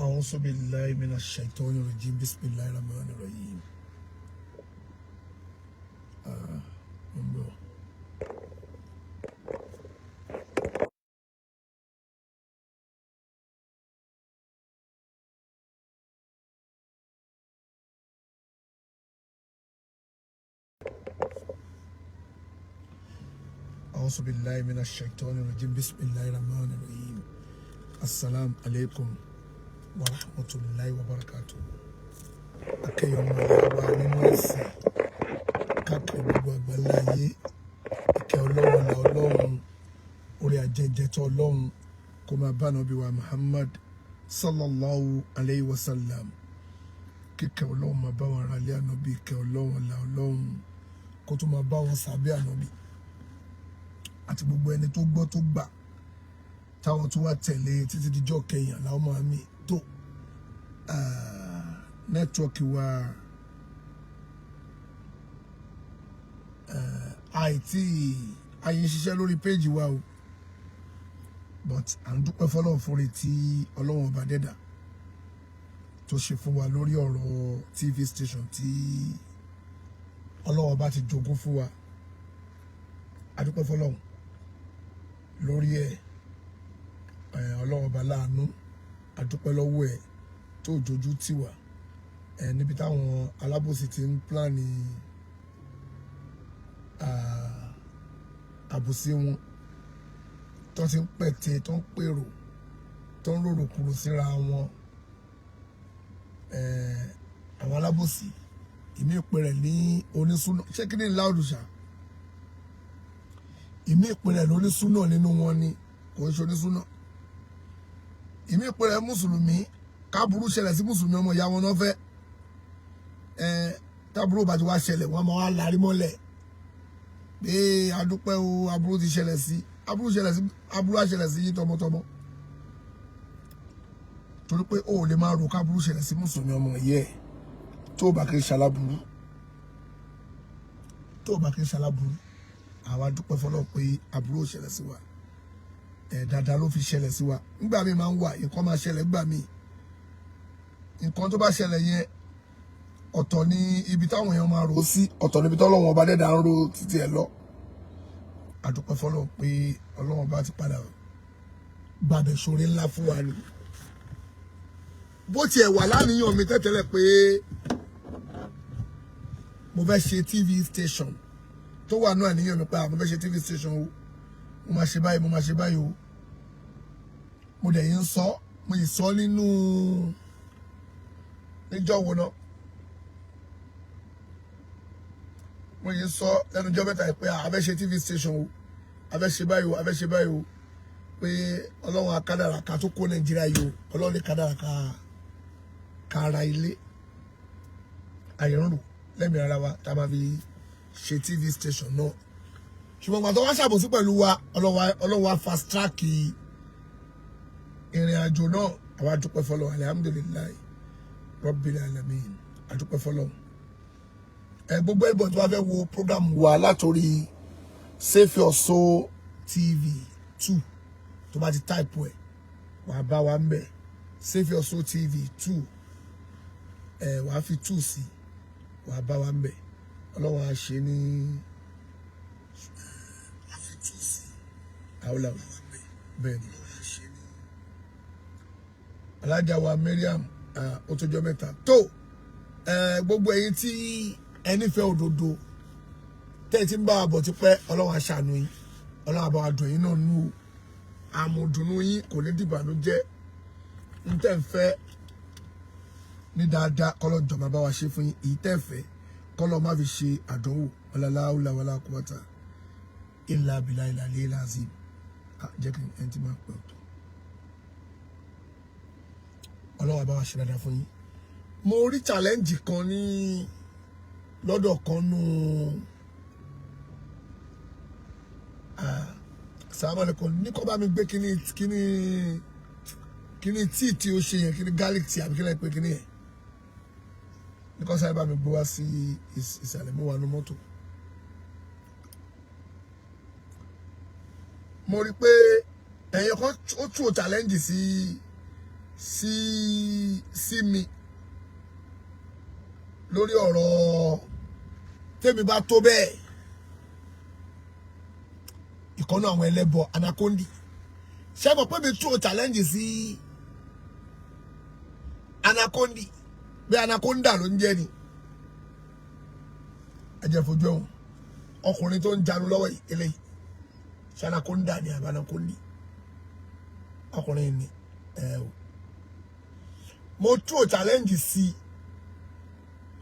أعوذ بالله من الشيطان الرجيم بسم الله الرحمن الرحيم. Mo ń bọ̀. أعوذ بالله من الشيطان الرجيم بسم الله الرحمن الرحيم. السلام عليكم ورحمة الله وبركاته. Akẹ́yọ̀ ọmọ ìyá wa nínú ẹ̀sìn káàkiri gbogbo àgbáńlá ayé, ìkẹ́ Ọlọ́run, ọlá Ọlọ́run, orí ajẹ́jẹ́ tó Ọlọ́run kó máa bá Ànábì wa Muhammad sallallahu alayhi wa sallam. Kíkẹ́ Ọlọ́run máa bá wọn aráalé Ànábì, ìkẹ́ Ọlọ́run, ọlá Ọlọ́run kó tó máa bá wọn sàbí Ànábì àti gbogbo ẹni tó gbọ́ tó gbà táwọn tó wá tẹ̀lé títí dijọ́ kẹyìn làwọn máa mi tó network wa. Àìtí ayé ń ṣiṣẹ́ lórí péjì wa o, but à ń dúpẹ́ fọlọ́run fún tí Ọlọ́run ọba dẹ́dà tó ṣe fún wa lórí ọ̀rọ̀ TV station tí Ọlọ́run ọba ti jogún fún wa. A dúpẹ́ fọlọ́run lórí ẹ̀. Ọlọ́run ọba láàánú, a dúpẹ́ lọ́wọ́ ẹ̀ tó jojú tì wá ẹ̀ níbi táwọn alábòsí ti ń plan àbòsí wọn, tó ti ń pẹ̀tẹ́, tó ń pèrò, tó ń rorò kúrò síra wọn. Àwọn alábòsí ìmí ìpè rẹ̀ ní onísúná. Ṣé kí ni láòdù ṣá? Ìmí ìpè rẹ̀ lónísúná nínú wọn ni kò ń ṣe onísúná. Ìmí ìpè rẹ̀ mùsùlùmí. Káburú ṣẹlẹ̀ sí mùsùlùmí ọmọ ìyá wọn náà fẹ́ táburú bá ti wá ṣẹlẹ̀, wọ́n máa wá larí mọ́lẹ̀ pé adúpẹ́ o, aburú ti ṣẹlẹ̀ sí, aburú ṣẹlẹ̀ sí, aburú á ṣẹlẹ̀ sí yín tọmọtọmọ, torí pé o ò lè máa rò káburú ṣẹlẹ̀ sí mùsùlùmí ọmọ ìyá ẹ̀ tó o bá kí ń ṣaláburú, tó o bá kí ń ṣaláburú. Àwa dúpẹ́ fọlọ́ pé aburú ò ṣẹlẹ̀ sí wa. Ẹ̀ dáadáa ló fi ṣẹlẹ̀ sí wa. Nígbà míì máa ń wà, nǹkan máa ṣẹlẹ̀ nígbà míì. Nǹkan tó bá ṣẹlẹ̀ yẹn, ọ̀tọ̀ ní ibi táwọn èèyàn máa rò sí, ọ̀tọ̀ níbi tọ́lọ́wọ́n ọba dẹ́dà ń ro títí ẹ̀ lọ. A dúpẹ́ fọlọ́ pé Ọlọ́wọ́n bá ti padà gbàbẹ̀ ṣoore ńlá fún wa ni. Bó tiẹ̀ wà láníyàn mi tẹ́tẹ́lẹ̀ pé mo fẹ́ ṣe TV station, tó wà náà níyàn mi pé mo fẹ́ ṣe TV station o, mo máa ṣe báyìí, mo máa ṣe báyìí o. Mo dẹ̀ yín sọ, mo yìí sọ nínú níjọ́ wo náà, mo yìí sọ lẹ́nu ọjọ́ mẹ́ta yìí pé a fẹ́ ṣe TV station o, a fẹ́ ṣe báyìí o, a fẹ́ ṣe báyìí o, pé Ọlọ́run akádàrà ká tó kó Nàìjíríà yìí o, Ọlọ́run ní kádàrà ká ra ilé àyẹ̀rùn lẹ́mìí ara wa tá a máa fi ṣe TV station náà. Ṣùgbọ́n gbàtọ́ wá ṣàbòsí pẹ̀lú wa, Ọlọ́run wá fast track ìrìn àjò náà. Àwa dúpẹ́ fọlọ́, alhamdulillahi rabbil alamin, a dúpẹ́ fọlọ́ ẹ. Gbogbo ẹ̀bọ̀n tí wọ́n fẹ́ wo program wa látòrí Save Your Soul TV 2, tó bá ti type ẹ̀, wàá bá wa ń bẹ̀. Save Your Soul TV 2 ẹ̀, wàá fi 2 sí, wàá bá wa ń bẹ̀. Ọlọ́run á ṣe ní wàá fi 2 sí àwòlà. Bẹ́ẹ̀ ni, alájà wa Mariam, ó tó jọ mẹ́ta tó. Gbogbo ẹ̀yin tí ẹ nífẹ̀ẹ́ òdodo, tẹ́ ẹ ti ń bá wa bọ̀ tipẹ́, Ọlọ́run á ṣàánú yín, Ọlọ́run á bá wa dùn yín náà nú o. Àmọ̀dùnú yín kò ní dìbànújẹ́. Ń tẹ́ ń fẹ́ ní dáadáa, kọ́lọ́ jọ̀ọ́ máa bá wa ṣe fún yín. Èyí tẹ́ fẹ́, kọ́lọ́ má fi ṣe àdánwò. Ọlọ́lá wàlá quwwata illa billahi al-aliyyil azim. Jẹ́ kí ẹni tí máa pẹ́ ọ̀tọ̀. Ọlọ́run á bá wa ṣe dáadáa fún yín. Mo rí challenge kan ní lọ́dọ̀ kan nù. Assalamu alaikum. Ní kọ́ bá mi gbé kíní kíní kíní tíì tí ó ṣe yẹn, kíní garlic tea àbí kíní pé kíní yẹn, ní kọ́ sáré bá mi gbé wá sí ìsàlẹ̀. Mo wà ní mọ́tò, mo rí pé ẹ̀yìn kan ó tú challenge sí. sí mi lórí ọ̀rọ̀ tèmi bá tó bẹ́ẹ̀. Ìkọ́nú àwọn ẹlẹ́bọ Anakondi, ṣé mo pé mi throw challenge sí Anakondi bí Anaconda ló ń jẹ́ ni? Ẹ jẹ́ fojú ẹ̀wọ̀n ọkùnrin tó ń janu lọ́wọ́ yìí. Eléyìí, ṣé Anaconda ni àbí Anakondi? Ọkùnrin ni ẹ o. Mo throw challenge sí.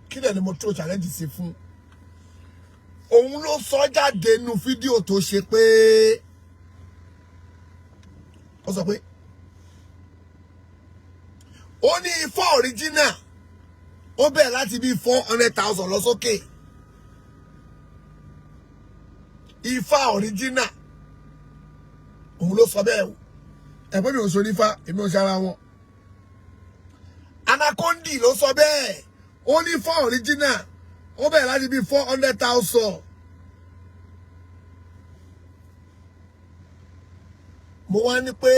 Kí dẹ̀ ni mo throw challenge sí fún? Òun ló sọ jáde nu fídíò tó ṣe pé ó sọ pé ó ní ifá original, ó bẹ̀rẹ̀ láti bí 400,000 lọ sókè. Ifá original, òun ló sọ bẹ́ẹ̀ o. Ẹ̀pẹ́ mi ò sọ nífá, èmi ò ṣe ara wọn. Anakondi ló sọ bẹ́ẹ̀. Ó ní ifá original, ó bẹ̀rẹ̀ láti bí 400,000. Mo wá ní pé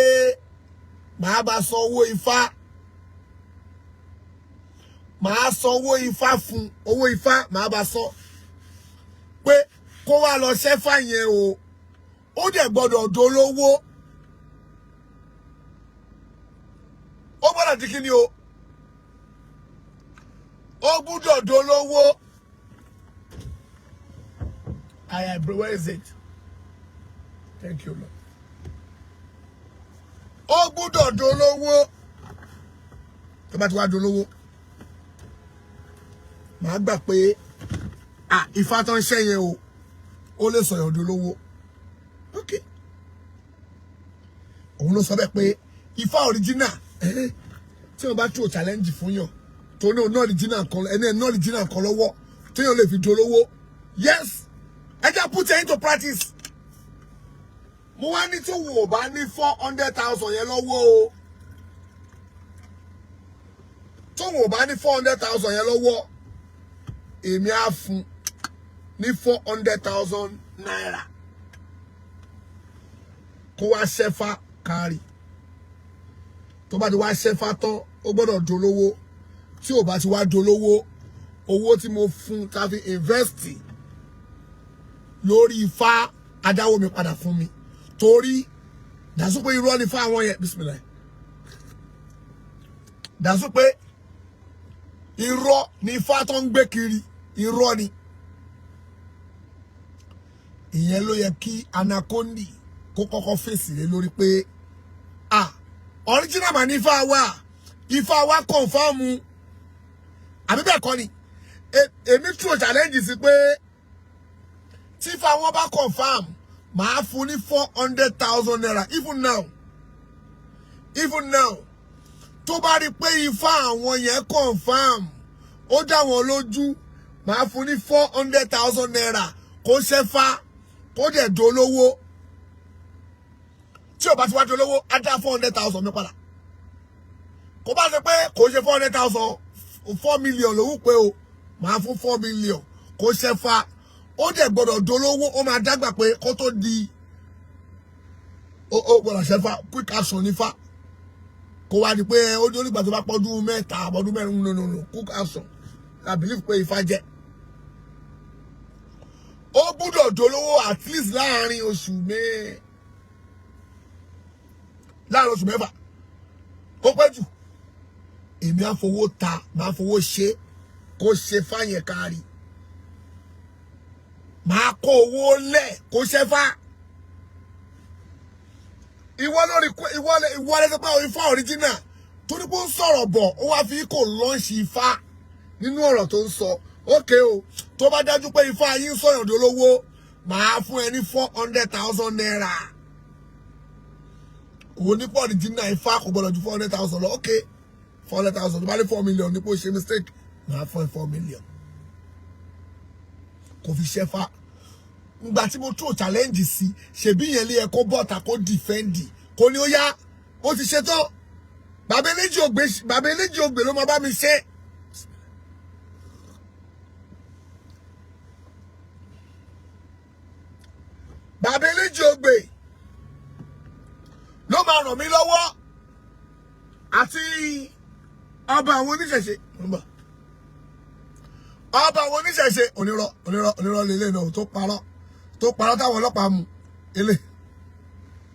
màá bá san owó ifá, màá san owó ifá fún, owó ifá màá bá san, pé kó wá lọ ṣẹ́fà yẹn o. Ó dẹ̀ gbọ́dọ̀ dolówó. Ó gbọ́dọ̀ di kíni o? Ó gbọ́dọ̀ dolówó. I where is it? Thank you, Lord. Ó gbọ́dọ̀ dolówó. Tó bá ti wá dolówó, màá gbà pé ah, ifá tó ń ṣe yẹn o, ó lè sọ̀yọ̀ dolówó. Ok, òun ló sọ bẹ́ẹ̀ pé ifá original, tí wọ́n bá throw challenge fún yàn tó ní òun original kan, ẹni ẹ̀ ní original kan lọ́wọ́ téèyàn lè fi dolówó, yes, ẹ jẹ́ put it into practice. Mo wá ní tí òun ò bá ní 400,000 yẹn lọ́wọ́ o, tóun ò bá ní 400,000 yẹn lọ́wọ́, èmi á fún ní ₦400,000 kó wá ṣẹ́fà kárì. Tó bá ti wá ṣẹ́fà tán, ó gbọ́dọ̀ dolówó. Tí ò bá ti wá dolówó, owó tí mo fún ta fi invest lórí ifá, adáwó mi padà fún mi, torí dàsú pé irọ́ ni fún àwọn yẹn. Bismillah. Dàsú pé irọ́ ni ifá tó ń gbé kiri, irọ́ ni. Ìyẹn ló yẹ kí Anakondi kó kọ́kọ́ fèsì lé lórí pé ah, original mà ní ifá wa, ifá wa confirm, àbí bẹ́ẹ̀ kọ́ ni? Èmi throw challenge sí pé tí ifá wọn bá confirm, màá fún ní ₦400,000. Even now, even now, tó bá rí pé ifá àwọn yẹn confirm, ó dá wọn lójú, màá fún ní ₦400,000 kó ṣẹ́fá, kó dẹ̀ dolówó. Tí ò bá ti wá dolówó, á dá 400,000 mi padà. Kó bá ṣe pé kò ṣe 400,000, 4 million lòún pé o, màá fún 4 million kó ṣẹ́fá. Ó dẹ̀ gbọ́dọ̀ dolówó. Ó máa dágbà pé kó tó di ó gbọ́dọ̀ ṣẹ́fá. Quick action nífà. Kó wá di pé ó ní onígbà tó bá pọ́dún 3, ọdún 4. No, no, no, quick action. I believe pé ifá jẹ́. Ó gbọ́dọ̀ dolówó at least láàrin oṣù 6, kó pẹ́ jù. Èmi á fowó ta, máa fowó ṣe, kó ṣe fáyẹn kárí. Máa kó owó lẹ̀ kó ṣẹ́fà. Ìwọ lórí ìwọ, ìwọ lẹ́sẹ̀ pé ifá original, torí pé ó ń sọ̀rọ̀ bọ̀, ó wá fi kò lọ́ọ̀ṣì ifá nínú ọ̀rọ̀ tó ń sọ. Ókè o, tó bá dájú pé ifá yín sọ̀yàn dolówó, màá fún ẹ ní ₦400,000. Òun ní pọ̀ original ifá kò gbọ́dọ̀ ju 400,000 lọ. Ókè, 400,000. Tó bá ní 4 million ní kó ṣe mistake, màá fún ẹ 4 million kò fi ṣẹ́fà. Ngbà tí mo tó challenge sí, ṣèbí yẹn lé ẹ kó bọ́ta, kó defend, kó ní ó yá, ó ti ṣetán. Bàbá eléjì ògbé, bàbá eléjì ògbé ló máa bá mi ṣe. Bàbá eléjì ògbé ló máa ràn mí lọ́wọ́. Àti ọba àwọn oníṣẹ̀ṣe ń bọ̀, ọba àwọn oníṣẹ̀ṣe, onírọ́, onírọ́, onírọ́ lélẹ̀ náà tó parọ́, tó parọ́ táwọn ọlọ́pàá mú. Ilé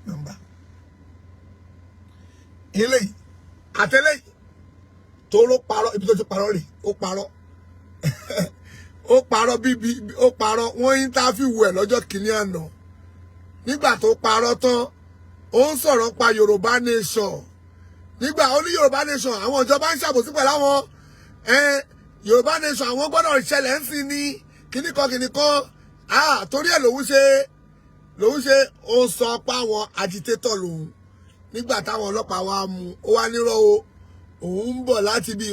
nọ́mbà eléyìí àtẹlẹyìí tó ló parọ́, ibi tó ti parọ́ rè, ó parọ́, ó parọ́ bíbí, ó parọ́. Wọ́n interview ẹ̀ lọ́jọ́ kìíní àná. Nígbà tó parọ́ tán, ó ń sọ̀rọ̀ pa Yorùbá Nation. Nígbà ó ní Yorùbá Nation, àwọn ìjọba ń ṣàbòsí pẹ̀lú àwọn Yorùbá Nation, àwọn gbọ́dọ̀ ṣẹlẹ̀ ń sìn ní kíní kan kíní kan. Torí ẹ̀ lòun ṣe ó sọ pé àwọn agitator lòun. Nígbà táwọn ọlọ́pàá wa mú, ó wá nírọ́ o, òun ń bọ̀ láti ibi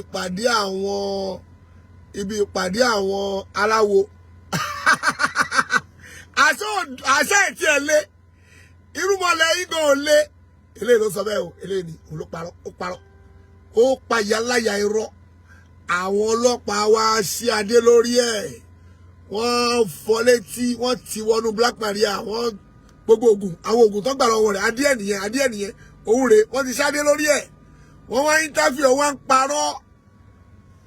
ìpàdé àwọn aláwo. Àṣẹ ìtì ẹ̀ lé irúmọlẹ̀ igan ò lé. Eléyìí ló sọ bẹ́ẹ̀ o. Eléyìí ni òun ló parọ́, ó parọ́, ó pa yaláya irọ́. Àwọn ọlọ́pàá wá ṣí adé lórí ẹ̀, wọ́n fọ́ létí, wọ́n ti wọnú Black Maria, wọ́n gbogbo oògùn, àwọn oògùn tó gbà lọ́wọ́ rẹ̀. Adé ẹ̀ nìyẹn, adé ẹ̀ nìyẹn, òun rè. Wọ́n ti ṣáde lórí ẹ̀, wọ́n wá interview, wọ́n ń parọ́.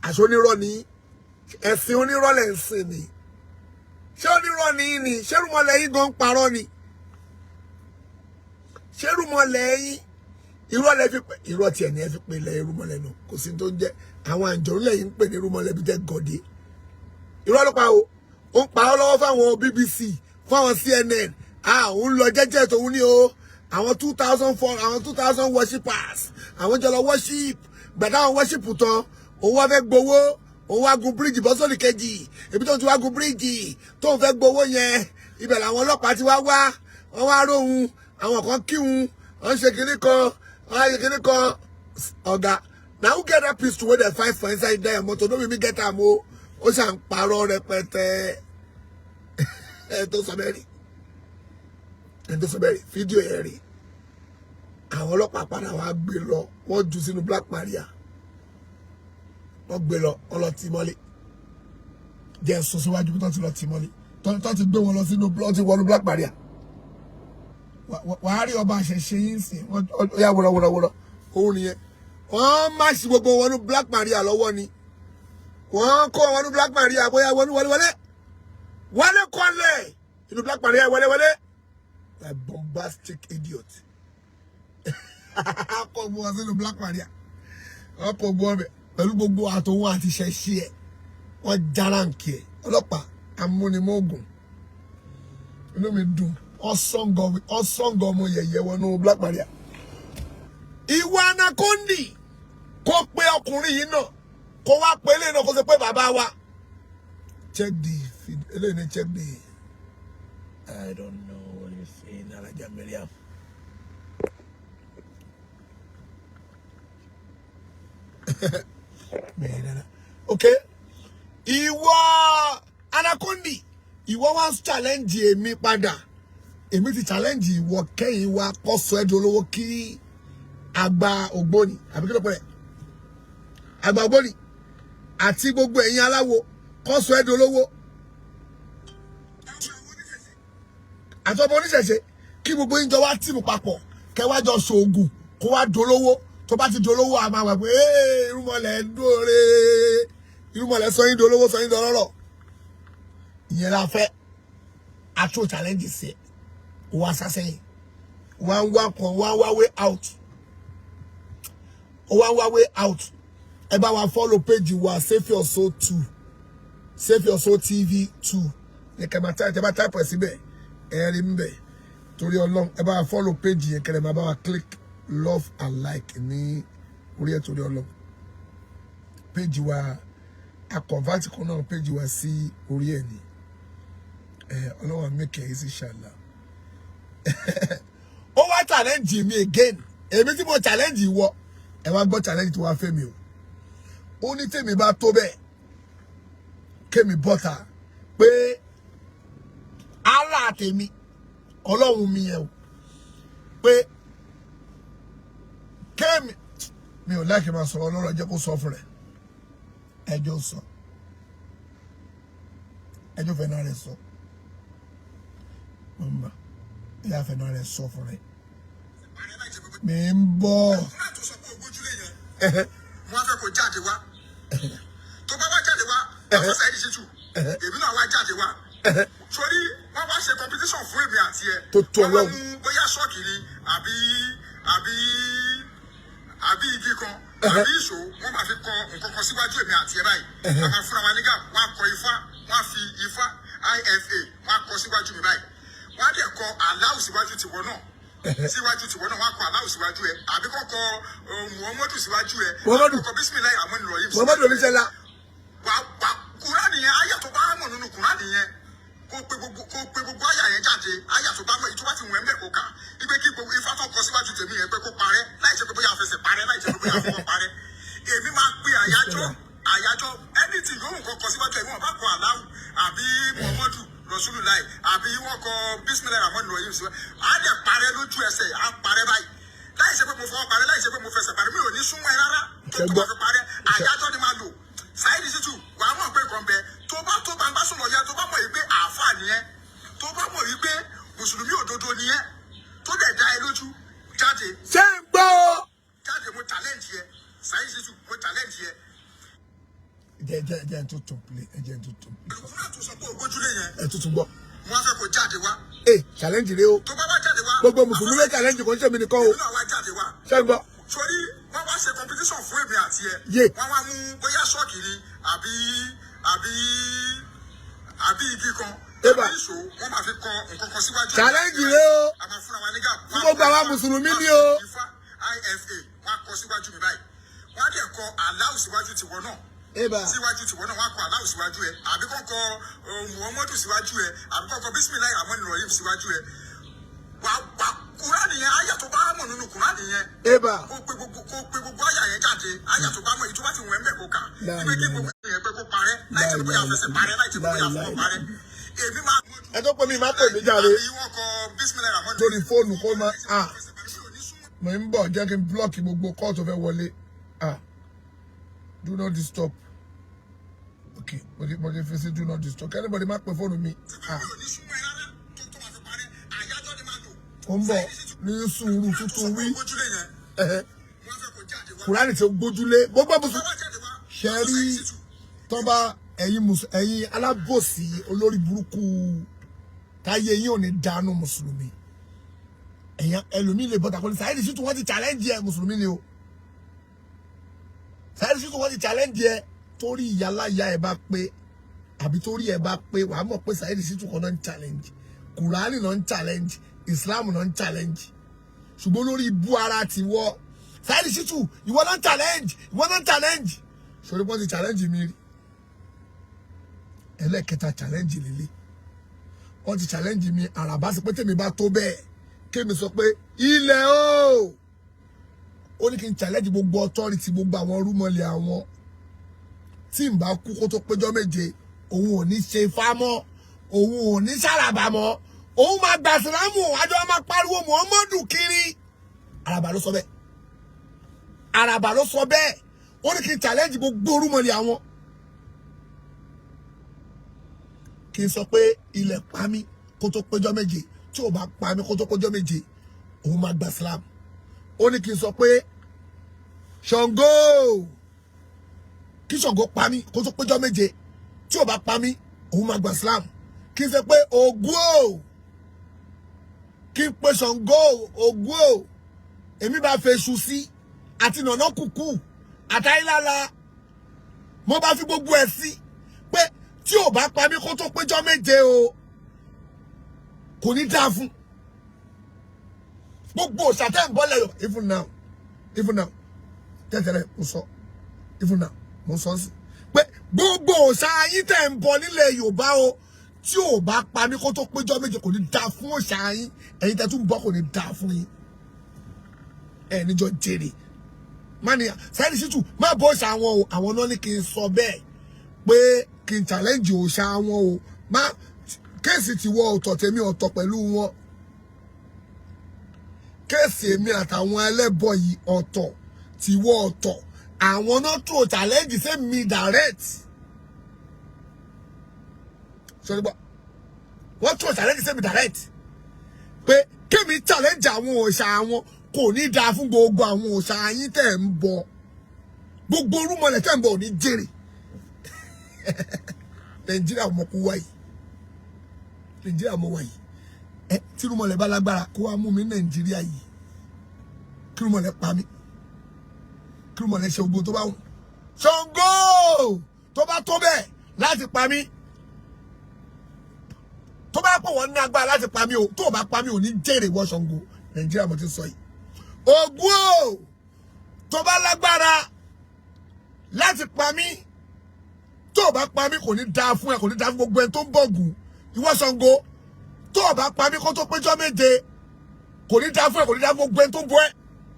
Àṣọ onírọ́ ni, ẹ̀sìn onírọ́ lẹ̀ ń sìn ni. Ṣé onírọ́ ni ni? Ṣé rúmọlẹ̀ yín gan ń parọ́ ni? Ṣé rúmọlẹ̀ yín irọ́ lẹ fi pè? Irọ́ tiẹ̀ ni ẹ fi pè lẹ irúmọlẹ̀ nù. Kò sí tó ń jẹ́ àwọn àǹjọ̀rú lẹ́yìn ń pè ní irúmọlẹ̀ bí tẹ́ gọ̀dé. Irọ́ ló pa o. Ó ń parọ́ lọ́wọ́ fáwọn BBC, fáwọn CNN. Ah, òun lọ jẹ́jẹ́ tòun ní o. Àwọn 2,004, àwọn 2,000 worshippers, àwọn jọ lọ worship. Gbàdá àwọn worship tán, òun wá fẹ́ gbowó, òun wá gun bíríìjì bọ́ sórí kejì. Ibi tó ń ti wá gun bíríìjì tóun fẹ́ gbowó yẹn, ibẹ̀ làwọn ọlọ́pàá ti wá wá, wọ́n wá róhun, àwọn kan kíhun, wọ́n ṣe kinní kan, wọ́n ṣe kinní kan. Ọ̀gá, na who get that pistol wey dem find for inside there motor? No be me get am o. Ó ṣà ń parọ́ rẹpẹtẹ. Ẹ tó sọ bẹ́ẹ̀ rí, ẹ tó sọ bẹ́ẹ̀ rí, fídíò yẹn rí. Àwọn ọlọ́pàá padà wá gbé lọ, wọ́n jù sínú Black Maria, wọ́n gbé lọ, wọ́n lọ tì mọ́lé. Jẹ́ sọ síwájú bí tó ti lọ tì mọ́lé, tó ti gbé wọn lọ sínú, wọ́n ti wọnú Black Maria. Wàá rí ọba àṣẹṣe yín sìn. Wọ́n ó yá wúrọ̀ wúrọ̀ wúrọ̀, òun nìyẹn. Wọ́n má ṣe gbogbo wọnú Black Maria lọ́wọ́ ni. Wọ́n kó wọnú Black Maria, bóyá wọnú, wọlé, wọlé, wọlé, kọ́lẹ̀ inú Black Maria, wọlé, wọlé. A bombastic idiot kọ́ gbogbo wọn sínú Black Maria. Wọ́n kọ́ gbogbo wọn bẹ̀ pẹ̀lú gbogbo àtòun àti ṣẹ̀ṣẹ̀ ẹ̀. Wọ́n járáǹkì ẹ̀. Ọlọ́pàá amúnimóògùn, inú mi dùn. Ọ̀sángan ọmọ yẹ̀yẹ̀ wọnú Black Maria. Ìwọ anakondi, kó pé ọkùnrin yìí náà, kó wá pé eléyìí náà, kó sọ pé bàbá wa. Check the feed eléyìí ní, check the, I don't know what you saying, Alaja Mariam. Okay, ìwọ anakondi, ìwọ wá challenge èmi padà. Èmi ti challenge ìwọ kẹ́yìn wa kọ́ sọ ẹ́ di olówó, kí àgbà ògbóni, àbí kí ló pẹ́, àgbà ògbóni àti gbogbo ẹ̀yin aláwo kọ́ sọ ẹ́ di olówó, àti ọmọ oníṣẹ̀ṣe, kí gbogbo yín jọ wá team papọ̀, kẹ́ wá jọ ṣoògùn, kó wá dolówó. Tó bá ti dolówó, a máa wà pé irúmọlẹ̀ dóore, irúmọlẹ̀ sọ yín dolówó, sọ yín dọlọ́rọ̀. Ìyẹn la fẹ́. Àtúntò challenge sí ẹ, wá sásẹ́yìn, wá ń wá kan, wá ń wá way out, wá ń wá way out. Ẹ bá wa follow page wa, Save Your Soul 2, Save Your Soul TV 2 ní kẹ́ máa type. Ẹ bá type ẹ̀ síbẹ̀, ẹ rí ń bẹ̀. Torí Ọlọ́run, ẹ bá wa follow page yẹn, kẹ́lẹ́ máa bá wa click love and like ní orí ẹ̀. Torí Ọlọ́run, page wa, a convert kan náà page wa sí orí ẹ̀ ní ẹ. Ọlọ́run make it easy, inshallah. Ó wá challenge mi again, èmi tí mo challenge ìwọ. Ẹ wá gbọ́ challenge tí wàá fẹ́ mi o. Ó ní tèmi bá tó bẹ́ẹ̀, kémi bọ́ta pé Allah tèmi, Ọlọ́run mi yẹn o, pé kémi mi ò láìkí máa sọ̀rọ̀ ọlọ́rọ̀. Jẹ́ kó sọ fún rẹ̀, ẹjọ́ sọ, ẹjọ́ fẹ́ náà rẹ̀ sọ. Mọ̀mọ́ ìyá fẹ́ náà rẹ̀ sọ fún rẹ̀. Mi ń bọ̀. Tó sọ pé ogójúlé yẹn. Mo wá fẹ́ kó jáde wá. Tó bá wá jáde wá, Pásítọ̀ Saheed Shittu, èmi náà wá jáde wá. Sórí wọ́n wá ṣe competition fún èmi àti ẹ. Tó tó Wọ́n wá Ọlọ́run. mú bóyá ṣọ́ọ̀kì ni àbí igi kan àbí ìṣó, wọ́n máa fi kọ nǹkan kan síwájú èmi àti ẹ báyìí. A máa fúnra wa nígà, wọ́n á kọ ifá, wọ́n á fi ifá ifa, wọ́n á kọ síwájú mi báyìí. Wọ́n á dẹ̀ kọ aláwù síwájú tiwọ náà, síwájú tiwọ náà. Wọ́n á kọ aláwù síwájú ẹ, àbí kọ́ kọ Muhammadu síwájú ẹ, Muhammadu. àbí kọ́ kọ bisimilayi rahman rahim. Muhammadu oníṣẹ́lá. Wà Kúránì yẹn, àyà tó bá mọ̀ nínú Kúránì yẹn, kó pe gbogbo àyà yẹn jáde. Àyà tó bá mọ̀, èyí tó bá ti wọ̀n ẹ́ mẹ́, kó kà ipe kí gbogbo ifá tó kọ síwájú tèmi yẹn pé kó parẹ́, láì ṣe pé bóyá àfẹsẹ̀ parẹ́, láì ṣe pé bóyá àfọwọ́ parẹ́. Èmi máa pe àyájọ́ àyájọ́, anything yòówù kó kọ síwájú ẹ̀, wọ́n bá kọ aláwù àbí Muhammadu Rasulullah àbí wọ́n kọ bisimilayi rahman rahim síwájú, á dẹ̀ parẹ́ lójú ẹsẹ̀. Á parẹ́ báyìí, láì ṣe pé mo fọwọ́ parẹ́, láì ṣe pé mo fẹsẹ̀ parẹ́. Mi ò ní súnmọ́ ẹ rárá tó máa fi parẹ́. Àyájọ́ ni máa lò. Saheed Shittu, wàá mọ̀ pé nǹkan bẹ. Tó bá tó gbangba sùn lọ yẹ, tó bá mọ̀ yìí pé àáfàá nìyẹn, tó bá mọ̀ yìí pé mùsùlùmí òdodo nìyẹn, tó dẹ̀ dá ẹ lójú, jáde. Ṣé ń gbọ́? Jáde, mo challenge yẹ. Saheed Shittu, mo challenge yẹ. Jẹ́ n tó tún play ẹ, jẹ́ n tó tún play. Olùkúrà tó sọ pé ògbójúlé yẹn. Ẹ tuntun gbọ́. Mo wá fẹ́ kó jáde wá. Ẹ challenge rẹ o. Tó bá wá jáde wá, Gbogbo mùsùlùmí lè challenge, kò ń ṣèmi nìkan o. Èmi náà wá jáde wá. Ṣé ń gbọ́? Sórí wọ́n wá ṣe competition fún èmi àti ẹ. Yé. Wọ́n wá mú bóyá ṣọ́ọ̀kì ni àbí igi kan Eba. àbí ìṣó, wọ́n máa fi kọ nǹkan kan síwájú. Challenge rẹ o. A máa fúnra wa nígà. Fún gbogbo àwa mùsùlùmí ni o. Ifá ifa, wọ́n á kọ síwájú mi báyìí. Wọ́n á dẹ̀ kọ aláwù síwájú tiwọ náà, Eba. síwájú tiwọ náà. Wọ́n á kọ aláwù síwájú ẹ, àbí kọ́ kọ Muhammadu síwájú ẹ, àbí kọ́ kọ bisimilayi rahman rahim síwájú ẹ. Wà Kúránì yẹn, àyà tó bá mọ̀ nínú Kúránì yẹn, Eba. kó pe gbogbo àyà yẹn jáde. Àyà tó bá mọ̀, èyí tó bá ti wọ̀n ẹ́ mẹ́, kó kà La ipe kí ilaha. gbogbo yẹn pé kó parẹ́, láì ṣe pé bóyá àfẹsẹ̀ parẹ́, láì ṣe pé bóyá àfọwọ́ parẹ́. Èmi máa. Ẹ tó pè mí, má pè mí jáde. Àbí wọ́n kọ bisimilayi rahman. Torí fóònù kó máa ah, mo ń bọ̀, jẹ́ kí n block gbogbo call tó fẹ́ wọlé. Ah, do not disturb. Ok, mo ti fi sí do not disturb. Anybody má pè fóònù mi. Ah, ó ń bọ̀, ní sùúrù tuntun wí. Ẹ̀hẹ́. Kùránì tí ó gbójúlé gbogbo mùsùlùmí ṣe rí tọ́ba, ẹ̀yin ẹ̀yin alábòsí, olórí burúkú, táyé yín ò ní dànù. Mùsùlùmí, ẹ̀yin ẹlòmíì lè bọ́ta kọ́ni Saheed Shittu, wọ́n ti challenge ẹ. Mùsùlùmí ni o. Saheed Shittu, wọ́n ti challenge ẹ. Torí ìyáláyà ẹ bá pé àbí torí ẹ bá pé, wàá mọ̀ pé Saheed Shittu kan náà ń challenge, Kùránì náà ń challenge, Islam náà ń challenge. Ṣùgbọ́n lórí ibú ara ti wọ́ Saheed Shittu, ìwọ náà ń challenge, ìwọ náà ń challenge. Sori wọ́n ti challenge mi rí, ẹlẹ́kẹta challenge lélẹ̀. Wọ́n ti challenge mi àràbá sí pé tèmi bá tó bẹ́ẹ̀, kémi sọ pé ilẹ̀ o. Ó ní kí n challenge gbogbo authority, gbogbo àwọn rúmọlẹ̀ àwọn, tí n bá kú kó tó péjọ 7, òun ò ní ṣe ifá mọ́, òun ò ní ṣàràbà mọ́, òun máa gbà sílámù, àjọ máa pariwo Muhammadu kiri. Àràbà ló sọ bẹ́ẹ̀, àràbà ló sọ bẹ́ẹ̀. Ó ní kí n challenge gbogbo rúmọlẹ̀ àwọn, kí n sọ pé ilẹ̀ pa mí kó tó péjọ 7. Tí ò bá pa mí kó tó péjọ 7, òun máa gbà sílámù. Ó ní kí n sọ pé Ṣàngó, kí Ṣàngó pa mí kó tó péjọ 7. Tí ò bá pa mí, òun máa gbà Islam. Kí n sọ pé Ògún o, kí n pe Ṣàngó, Ògún o, èmi bá fẹ́ ṣu sí àti nànà kùkù àtàyílála, mo bá fi gbogbo ẹ̀ sí pé tí ò bá pa mí kó tó péjọ 7 o, kò ní dáa fún gbogbo òṣàtẹ̀ ń bọ́lẹ̀ yọ. Even now, even now, tẹ́tẹ̀rẹ̀ mo sọ, even now mo sọ sí pé gbogbo òòṣà yín tẹ̀ ń bọ nílẹ̀ Yorùbá o, tí ò bá pa mí kó tó péjọ 7, kò ní dáa fún òòṣà yín. Ẹ̀yin tẹ́ tún bọ́, kò ní dáa fún yín. Ẹ̀ níjọ jèrè má ní Saheed Shittu má bọ́ òòṣà wọn o. Àwọn náà ní kí n sọ bẹ́ẹ̀ pé kí n challenge òòṣà wọn o. Má case tiwọ́ ọ̀tọ̀, tèmi ọ̀tọ̀ pẹ̀lú wọn. Case èmi àtàwọn ẹlẹ́bọ yìí ọ̀tọ̀, tiwọ́ ọ̀tọ̀. Àwọn náà tó challenge sí mi direct. Sọ́ni gbọ́, wọ́n tó challenge sí mi direct pé kémi challenge àwọn òòṣà àwọn, kò ní dáa fún gbogbo àwọn òòṣà yín tẹ̀ ń bọ. Gbogbo irúnmọlẹ̀ tẹ́ ń bọ̀ ò ní jèrè. Nàìjíríà mọ̀ kó wáyìí, Nàìjíríà mọ̀ wáyìí. Ẹ tí irúnmọlẹ̀ bá lágbára, kó wá mú mi ní Nàìjíríà yìí, kí irúnmọlẹ̀ pa mí, kí irúnmọlẹ̀ ṣe gbogbo tó bá wù. Ṣàngó tó bá tó bẹ́ẹ̀ láti pa mí, tó bá pọ̀ wọ́n ní agbára láti pa mí o, tó o bá pa mí, ò ní jèrè wọ Ṣàngó. Nàìjíríà mo ti sọ yìí. Ògún o, tó bá lágbára láti pa mí, tó o bá pa mí, kò ní dáa fún ẹ, kò ní dáa fún gbogbo ẹni tó ń bọ̀gùn. Ìwọ Ṣàngó, tó o bá pa mí kó tó péjọ 7, kò ní dáa fún ẹ, kò ní dáa fún gbogbo ẹni tó ń bọ ẹ,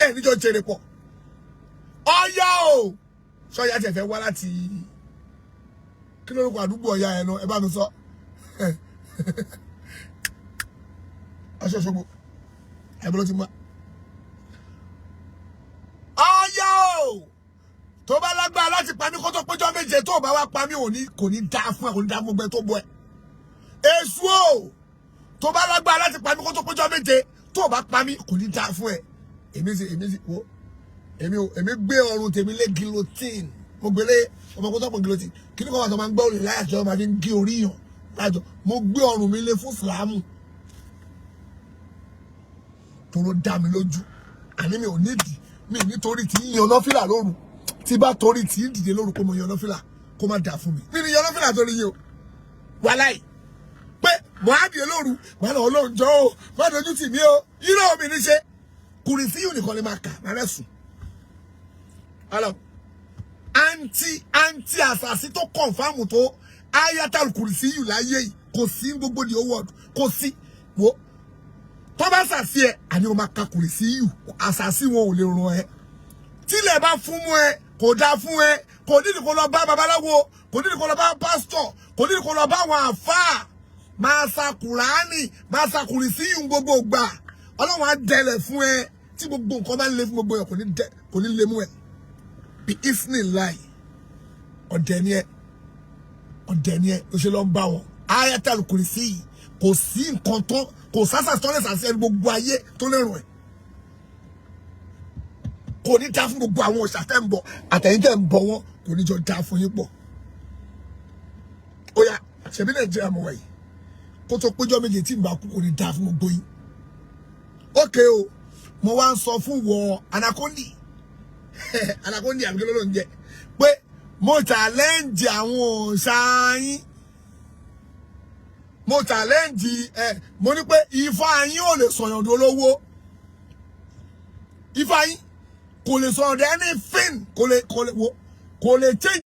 ẹ níjọ jèrè pọ̀. Ọya o, sọyà tẹ̀ fẹ́ wá láti kí lórúkọ àdúgbò ọya ẹ náà? Ẹ bá mi sọ. Aṣọ Òṣogbo ẹ bọ́lá ti mú wa. Ọya o, tó bá lágbára láti pa mí kó tó péjọ 7, tó bá wá pa mí, òní kò ní dáa fún ẹ, kò ní dáa fún gbogbo ẹ tó bọ ẹ. Èṣù o, tó bá lágbára láti pa mí kó tó péjọ 7, tó bá pa mí, kò ní dáa fún ẹ. Èmi sì wo èmi o, èmi gbé ọrùn tèmi lé guillotine. Mo gbélé ọmọ kó tó pọ̀ guillotine kí ni kò wá tó máa ń gbọ́ òrùlé láyàjọ́ máa fi ń gé orí yàn lájọ. Mo gbé ọrùn mi lé fún Ìsìlámù tóró dá mi lójú. Àní mi ò nídìí mi nítorí tí ń yan nọ́fìlà lóru, tí bá torí tí ń dìde lóru pé mo yan nọ́fìlà, kó má dà fún mi. Mi ní yan nọ́fìlà torí yìí o, wàláì pé mo á dìde lóru, má lọ Ọlọ́run jọ o, má dojú tì mí o. Irọ́ mi ní ṣe kùrìsí yìí nìkan lè máa kà má rẹ̀ sùn. Hello. Anti àsàsí tó confirm tó ayatal kùrìsí yìí láyé yìí kò sí, gbogbo the whole world kò sí. Wo tó bá sàsí ẹ, àní o máa ka kùrìsí yìí, àsàsí wọn ò lè ràn ẹ. Tílẹ̀ bá fún mú ẹ, kò dáa fún ẹ. Kò nídìí kó lọ bá babaláwo, kò nídìí kó lọ bá pásítọ̀, kò nídìí kó lọ bá àwọn àfáà. Máa sa Kùránì, máa sa kùrìsí yìí gbogbo gbà, Ọlọ́run á dẹlẹ̀ fún ẹ. Tí gbogbo nǹkan bá ń le fún gbogbo ẹ, kò ní le mú ẹ bí ifni láì. Ọ̀dẹ̀ ni ẹ, ọ̀dẹ̀ ni ẹ ló ṣe lọ ń bá wọn. Ayatal kùrìsí yìí, kò sí nǹkan tó kò sásà tó lè sàṣẹ gbogbo ayé tó lè rùn ẹ. Kò ní dá fún gbogbo àwọn òòṣà tẹ́ ń bọ̀, àtẹ̀yìn tẹ́ ń bọ̀ wọn, kò ní jọ dá fún yín pọ̀. Ó yá, ṣebí Nàìjíríà mọ̀ wáyé, kó tó péjọ 7 tí ń bá kú, kò ní dá fún gbogbo yín. Ókè o, mo wá ń sọ fún wọ anakondi, anakondi àbíkẹ́ ló ń jẹ, pé mo challenge àwọn òòṣà yín, mo challenge ẹ. Mo ní pé Ifá yín ò lè sọ̀yàn dolówó, Ifá yín kò lè sọ̀yàn dé anything, kò lè wo, kò lè change.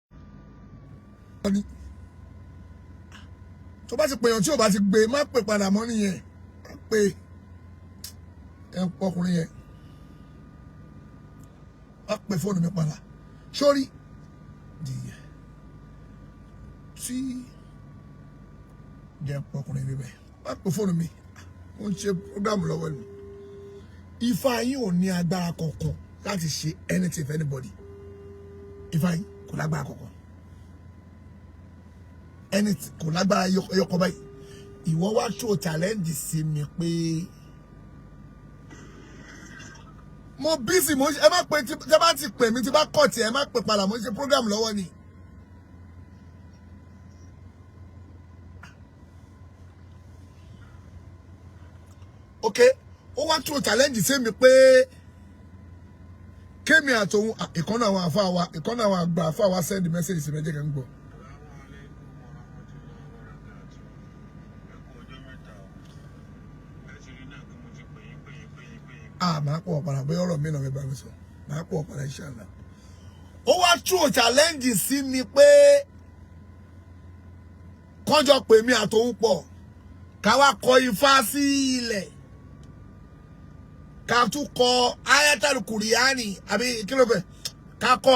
Tó bá ti pèèyàn, tí ò bá ti gbé, má pè padà mọ́ nìyẹn. Má pè ẹ ń pọkùnrin yẹn, má pè fóònù mi padà sórí dìyẹ tí jẹ́ pọkùnrin mi bẹ́ẹ̀. Má pè fóònù mi, mo ń ṣe program lọ́wọ́ ni. Ifá yín ò ní agbára kankan láti ṣe anything for anybody. Ifá yín kò lágbára kankan, anything, kò lágbára ẹyọkọ báyìí. Ìwọ wá tó challenge sí mi pé mo busy, mo ẹ má pè. Tí ẹ bá ti pè mí, tí bá kọ̀ tí ẹ má pè padà, mo ń ṣe program lọ́wọ́ ni. Ok, ó wá tó challenge sí mi pé kémi àtòun ìkànnì àwọn àfa wa, ìkànnì àwọn àgbà àfa wa send message sí mi, ẹ jẹ́ kí n gbọ́. Ah, máa pọ̀ padà, bóyá ọ̀rọ̀ mi náà mi bá mi sọ, máa pọ̀ padà, inshallah. Ó wá tú challenge sí mi pé kọ́jọ pè mí àtòun pọ̀, ká wá kọ Ifá sí ilẹ̀, ká tún kọ ayatal kùrìánì àbí kí ló pẹ́, ká kọ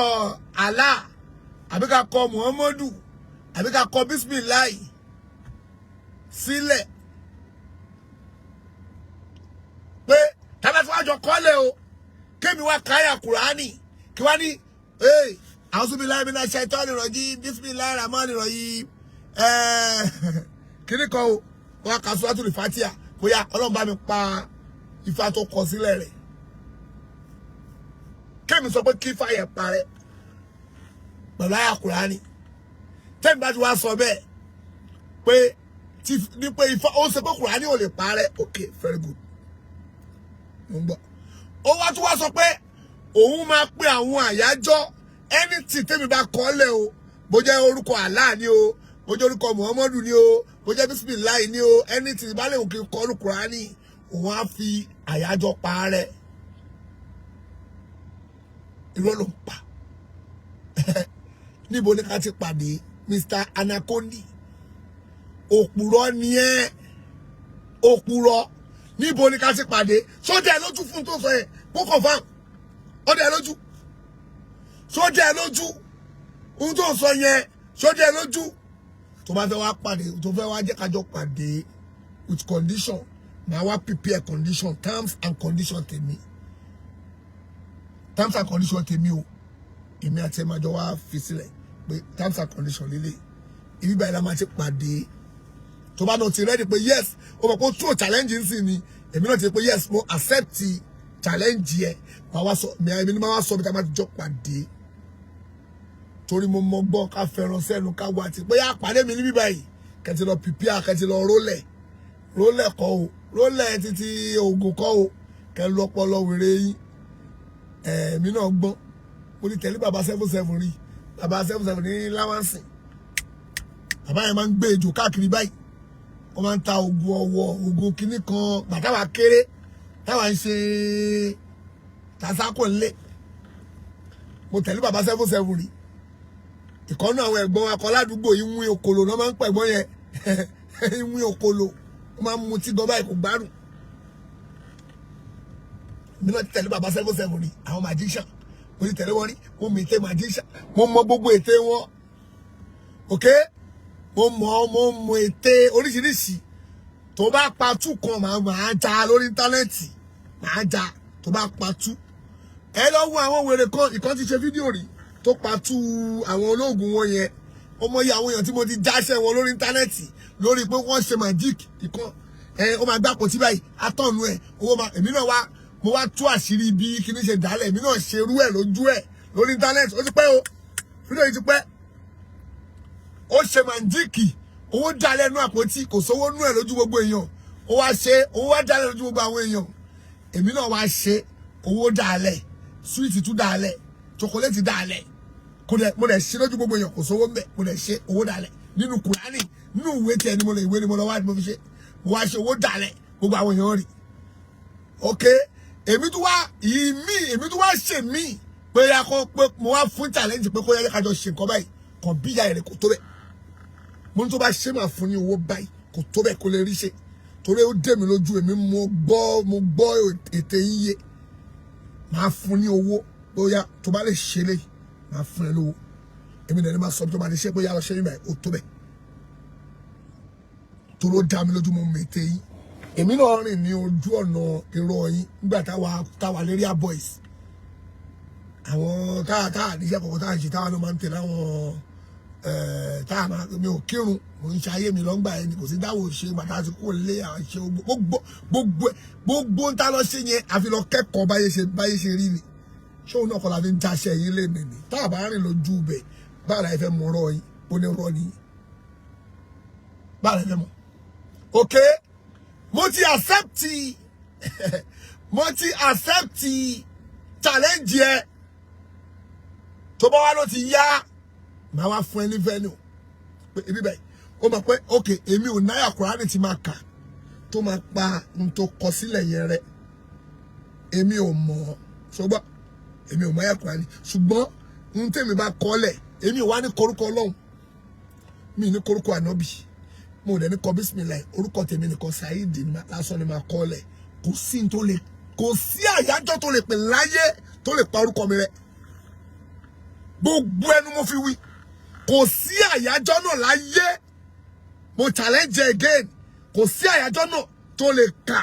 Allah àbí ká kọ Muhammadu àbí ká kọ bisimilahi sílẹ̀, pé tàbí tí wàá jọ kọ́lẹ̀ o, kémi wá káyà kùránì, kí wá ní a'udhu billahi minash shaitani rajim, bismillahir rahmanir rahim, kíní kan o, wọ́n á ka suratul Fatiha, bóyá Ọlọ́run bá mi pa Ifá tó kọ sílẹ̀ rẹ̀, kémi sọ pé kí ifá yẹn parẹ́. Pẹ̀lú àyà Kùránì tẹ́mi bá ti wá sọ bẹ́ẹ̀ pé tí ní pé Ifá ó ṣe pé Kùránì ò lè parẹ́. Ok, very good, mo ń gbọ́. Ó wá tún wá sọ pé òun máa pe àwọn àyájọ́ anything tẹ́mi bá kọ́ lẹ̀ o, bó jẹ́ orúkọ Allah ni o, bó jẹ́ orúkọ Muhammadu ni o, bó jẹ́ bisimilahi ni o, anything bá lè wò kí n kọ́ ọ́ Kùránì, òun á fi àyájọ́ parẹ́. Irọ́ ló ń pa. Níbo ni ká ti pàdé, Mr Anakondi? Òpùrọ́ ni ẹ́, òpùrọ́. Níbo ni ká ti pàdé? Sójà ẹ lójú fún tó sọ yẹn, kó confirm. Ọdẹ ẹ lójú, sójà ẹ lójú ohun tó sọ yẹn, sójà ẹ lójú. Tó bá fẹ́ wá pàdé, tó fẹ́ wá jẹ́ kájọ pàdé with condition, màá wá prepare condition, terms and condition tèmi, terms and condition tèmi o. Èmi àti ẹ máa jọ wá fi sílẹ̀ pé terms and condition lélẹ̀, ibi báyìí la máa ti pàdé. Tó bá náà ti ready pé yes, o mọ̀ pé ó tún challenge ń sìn ni, èmi náà ti pé yes, mo accept challenge yẹ, màá wá sọ, èmi ni màá wá sọ bí tá a máa ti jọ pàdé, torí mo mọ gbọ́ ká fẹ́ràn sẹ́nu ká wá ti pé yá pàdé mi níbí báyìí, kẹ́tì lọ prepare, kẹ́tì lọ rólẹ̀ rólẹ̀ kọ́ o, rólẹ̀ títí oògùn kọ́ o, kẹ́ lu ọpọlọ wèrè yín. Ẹ̀ẹ́mí náà gbọ́n. Mo ti tẹ̀lé bàbá 77 rí, bàbá 77 ní láwánsìn. Bàbá yẹn máa ń gbé ejò káàkiri báyìí, wọ́n máa ń ta oògùn ọwọ́, oògùn kínní kan. Gbàtàwà kéré, táwa ń ṣe tasako ńlẹ̀, mo tẹ̀lé bàbá 77 rí. Ìkọ́nú àwọn ẹ̀gbọ́n akọ ládùúgbò yìí ń wí okòlò náà, máa ń pẹ̀gbọ́n yẹn ń wí okòlò, wọ́n máa ń mutí gan báyìí, kò gbádùn. Mi náà ti tẹ̀lé bàbá 77 rí. Àwọn magician, mo ti tẹ̀lé wọn rí. Mo mọ ète magician, mo mọ gbogbo ète wọn. Ok, mo mọ ète oríṣiríṣi. Tó bá pa tú kan, màá já lórí íńtánẹ́ẹ̀tì, màá já. Tó bá pa tú, ẹ lọ wo àwọn wèrè kan. Ìkan ti ṣe fídíò rí tó pa tú àwọn olóògùn wọn yẹn. Ó mọ iye àwọn èèyàn tí mo ti jáṣẹ́ wọn lórí íńtánẹ́ẹ̀tì lórí pé wọ́n ṣe magic. Ìkan ẹ, ó máa gbá pòtí báyìí, atọ́nu ẹ owó máa. Èmi náà wá, mo wá tú àṣírí bí kíní ṣe dálẹ̀. Èmi náà ṣerú ẹ̀ lójú ẹ̀ lórí íńtánẹ́ẹ̀tì. Ó ti pẹ́ o, fídíò yìí ti pẹ́. Ó ṣe magic, owó dálẹ̀ nú àpótí, kò sówó nú ẹ̀ lójú gbogbo èèyàn. Ó wá ṣe, owó wá dálẹ̀ lójú gbogbo àwọn èèyàn. Èmi náà wá ṣe, owó dálẹ̀, sweet tún dálẹ̀, chocolate dálẹ̀. Kò dẹ̀, mo dẹ̀ ṣe lójú gbogbo èèyàn, kò sówó ń bẹ̀. Mo dẹ̀ ṣe, owó dálẹ̀ nínú Kùránì, nínú ìwé tiẹ̀ ni mo lè, ìwé ni mo lọ wá ni mo fi ṣe. Mo wá ṣe, owó dálẹ̀, gbogbo àwọn èèyàn rí. Ok, èmi tún wá ìmí, èmi tún wá ṣe mí pé ya kó pé mo wá fún challenge pé kó yẹ kájọ ṣe nǹkan báyìí kàn bí ìyá rẹ̀. Kò tó bẹ́ẹ̀. Mo ní tó bá ṣe, máa fún ní owó báyìí. Kò tó bẹ́ẹ̀, kó lè rí ṣe, torí ó dé mi lójú. Èmi mo gbọ́ ètè yín yé. Máa fún ní owó bóyá tó bá lè ṣe lé, máa fún ẹ lówó. Èmi nìyẹn máa sọ tó bá lè ṣe bóyá lọ ṣe nígbà. Ó tó bẹ́ẹ̀, torí ó dá mi lójú, mo mọ ètè yín. Èmi náà rìn ní ojú ọ̀nà irọ́ yín nígbà táwa lérí boys, àwọn táwa níṣẹ́ kọ̀ọ̀kan táwa ń ṣe, táwa ló máa ń tẹ̀lé àwọn táwa máa. Mi ò kírun, mo ń ṣe ayé mi lọ́ngbà yẹn ni. Kò sí dáwọ́ ṣe bàtà ti kó lé àwọn ṣe gbogbo gbogbo gbogbo ń tá lọ ṣe yẹn, àfi lọ kẹ́kọ̀ọ́ báyé ṣe rí ni. Ṣé òun náà kọ́ la fi ń jáṣẹ́ yín lé mi ni? Táwa bá rìn lójú bẹ̀, báwo la fẹ́ mọ ọ̀rọ̀ yín? Ó ní rọ́ ni, báwo la fẹ́ mọ̀? Ok, mo ti accept challenge yẹ. Tó bá wá ló ti yá, màá wá fún ẹ ní venue pé ibi bẹ́ẹ̀. Ó mọ̀ pé ok, èmi ò náyà Kùránì tí máa kà tó máa pa n tó kọ sílẹ̀ yẹn rẹ. Èmi ò mọ̀, ṣùgbọ́n èmi ò mọ̀ àyà Kùránì, ṣùgbọ́n n tèmi bá kọ́lẹ̀, èmi ò wá ní korúkọ Ọlọ́run mi, ní korúkọ ànábì, mo dẹ̀ ní kọ bísímìláì. Orúkọ tèmi nìkan, Saheed lásán ni máa kọ́lẹ̀. Kò sí tó lè, kò sí àyájọ́ tó lè pè láyé tó lè pa orúkọ mi rẹ. Gbogbo ẹnu mo fi wí, kò sí àyájọ́ náà láyé. Mo challenge again, kò sí àyájọ́ náà tó lè kà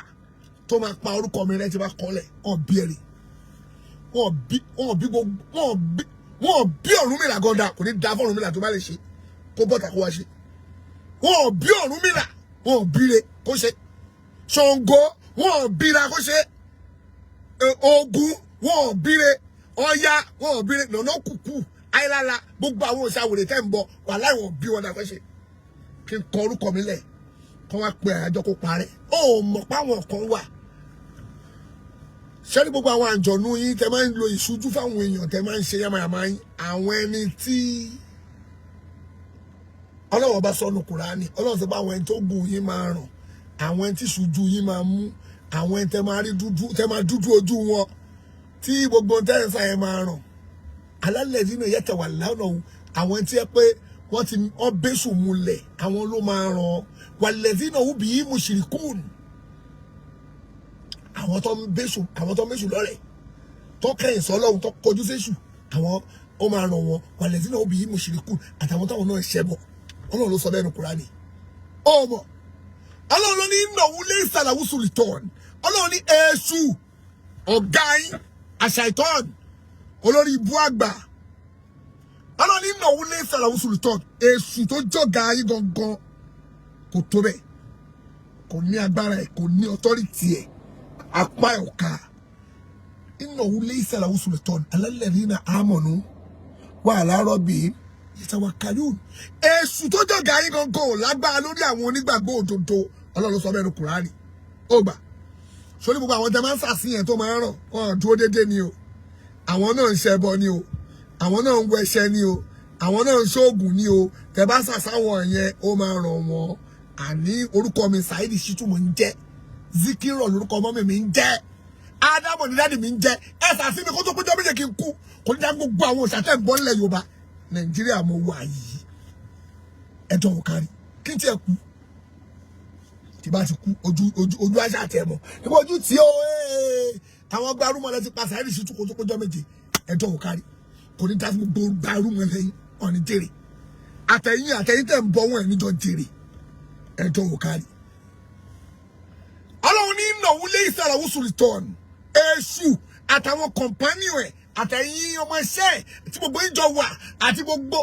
tó máa pa orúkọ mi rẹ tí bá kọ́lẹ̀. Ọ̀ bí ẹ̀rí wọn bí, wọn bí gbogbo wọn bí, wọn bí Ọ̀rúnmìlà gọ́dà. Kò ní da fún Ọ̀rúnmìlà. Tó bá lè ṣe, kó bọ́ta kó wá ṣe. Wọn bí Ọ̀rúnmìlà, wọn bíire kó ṣe. Ṣàngó, wọn bíra kó ṣe. Ògún, wọn bíire. Ọya, wọn bíire. Nànà kùkù. Ayélujára, gbogbo àwọn òòṣà wèrè tẹ́ ń bọ, wà láìwọ̀n bí wọn dàgbẹ́ ṣe kí n kọ orúkọ mi lẹ̀ kọ́ wá pe àyájọ́ kó parẹ́. Ó mọ̀ páwọn kan wà ṣé ní gbogbo àwọn àǹjọ̀nú yín tẹ máa ń lo ìṣújú fáwọn èèyàn, tẹ máa ń ṣe yamayama yín, àwọn ẹni tí Ọlọ́wọ́ bá sọnù Kùránì, Ọlọ́wọ́ sọ pé àwọn ẹni tó gùn yín máa ràn, àwọn ẹni tí ìṣújú yín máa mú, àwọn ẹni tẹ máa rí dúdú, tẹ máa dúdú ojú wọn, tí gbogbo tẹ́ǹsà yẹn máa ràn alálẹ̀ nínú ìyẹ́tẹ̀ wà lánàá, àwọn ẹni tí ẹ pé wọ́n ti wọ́n bẹ́sù múlẹ̀, àwọn ló máa ràn wàlẹ̀ sínú òbí mushrikun, àwọn tó ń bẹ́sù, àwọn tó ń bẹ́sù lọ́rẹ̀, tó kẹ́yìn sọ́lọ́hun, tó kọjú séṣù, àwọn ó máa ràn wọ́n. Wàlẹ̀ sínú òbí mushrikun, àtàwọn táwọn náà ṣẹbọ. Ọlọ́run ló sọ bẹ́ẹ̀ ní Kùránì. Ọmọ Ọlọ́run ló ní ìnáwó lé ìsàlàwùsù lìtọ́n. Ọlọ́run ní èṣù ọ̀gá yín, àṣàìtọ́n, olórí ibú àgbà. Ọlọ́run ní ìnáwó lé ìsàlàwùsù lìtọ́n, èṣù tó jọ̀gá yín gangan kò tó bẹ́ẹ̀, kò ní agbára ẹ̀, kò ní authority ẹ̀, apá ẹ̀ ò ká. Ìnáwó lé ìsàlàwùsù lìtọ́n alladhina amanu wa ala rabbihim yatawakkalun. Èṣù tó jọ̀gá yín gangan ò lágbára lórí àwọn onígbàgbọ́ òdodo. Ọlọ́run sọ bẹ́ẹ̀ ní Kùránì. Ó gbà sórí gbogbo àwọn tẹ máa ń sàṣìyàn tó máa ń ràn wọn dúró déédéé ni o. Àwọn náà ń ṣẹbọ ni o, àwọn náà ń wẹṣẹ ni o, àwọn náà ń ṣoògùn ni o. Tẹ bá sàṣàwọn yẹn, ó máa ràn wọn. Àní orúkọ mi Saheed Shittu mo ń jẹ́, Zikiro lórúkọ ọmọ mi ń jẹ́, Ádámọ̀ ní daddy mi ń jẹ́. Ẹ sàṣì mi kó tó péjọ méje kí n kú, kò ní dá gbogbo àwọn òṣàtẹ̀ ń bọ́ nílẹ̀ Yorùbá. Nàìjíríà mo wà yìí, ẹjọ́ wò kárí kí n tiẹ̀ kú. Tí bá ti kú, ojú ojú ojú àṣà àti ẹ̀mọ́ níbo ojú tí ó àwọn gbarumọlẹ̀ ti pa Saheed Shittu kó tó péjọ méje. Ẹjọ́ wò kárí, kò ní dá gbogbo gbarumọlẹ̀ yín ọ̀ní jèrè, àtẹ̀yìn àtẹ̀yìn tẹ̀ ń bọ̀ wọ́n ẹ̀ níjọ jèrè. Ẹjọ́ wò kárí. Ọlọ́run ní ìnáwó lé ìsàlàwù sultan, èṣù àtàwọn company ẹ̀, àtẹ̀yìn ọmọ iṣẹ́ ẹ̀ tí gbogbo ìjọ wà, àti gbogbo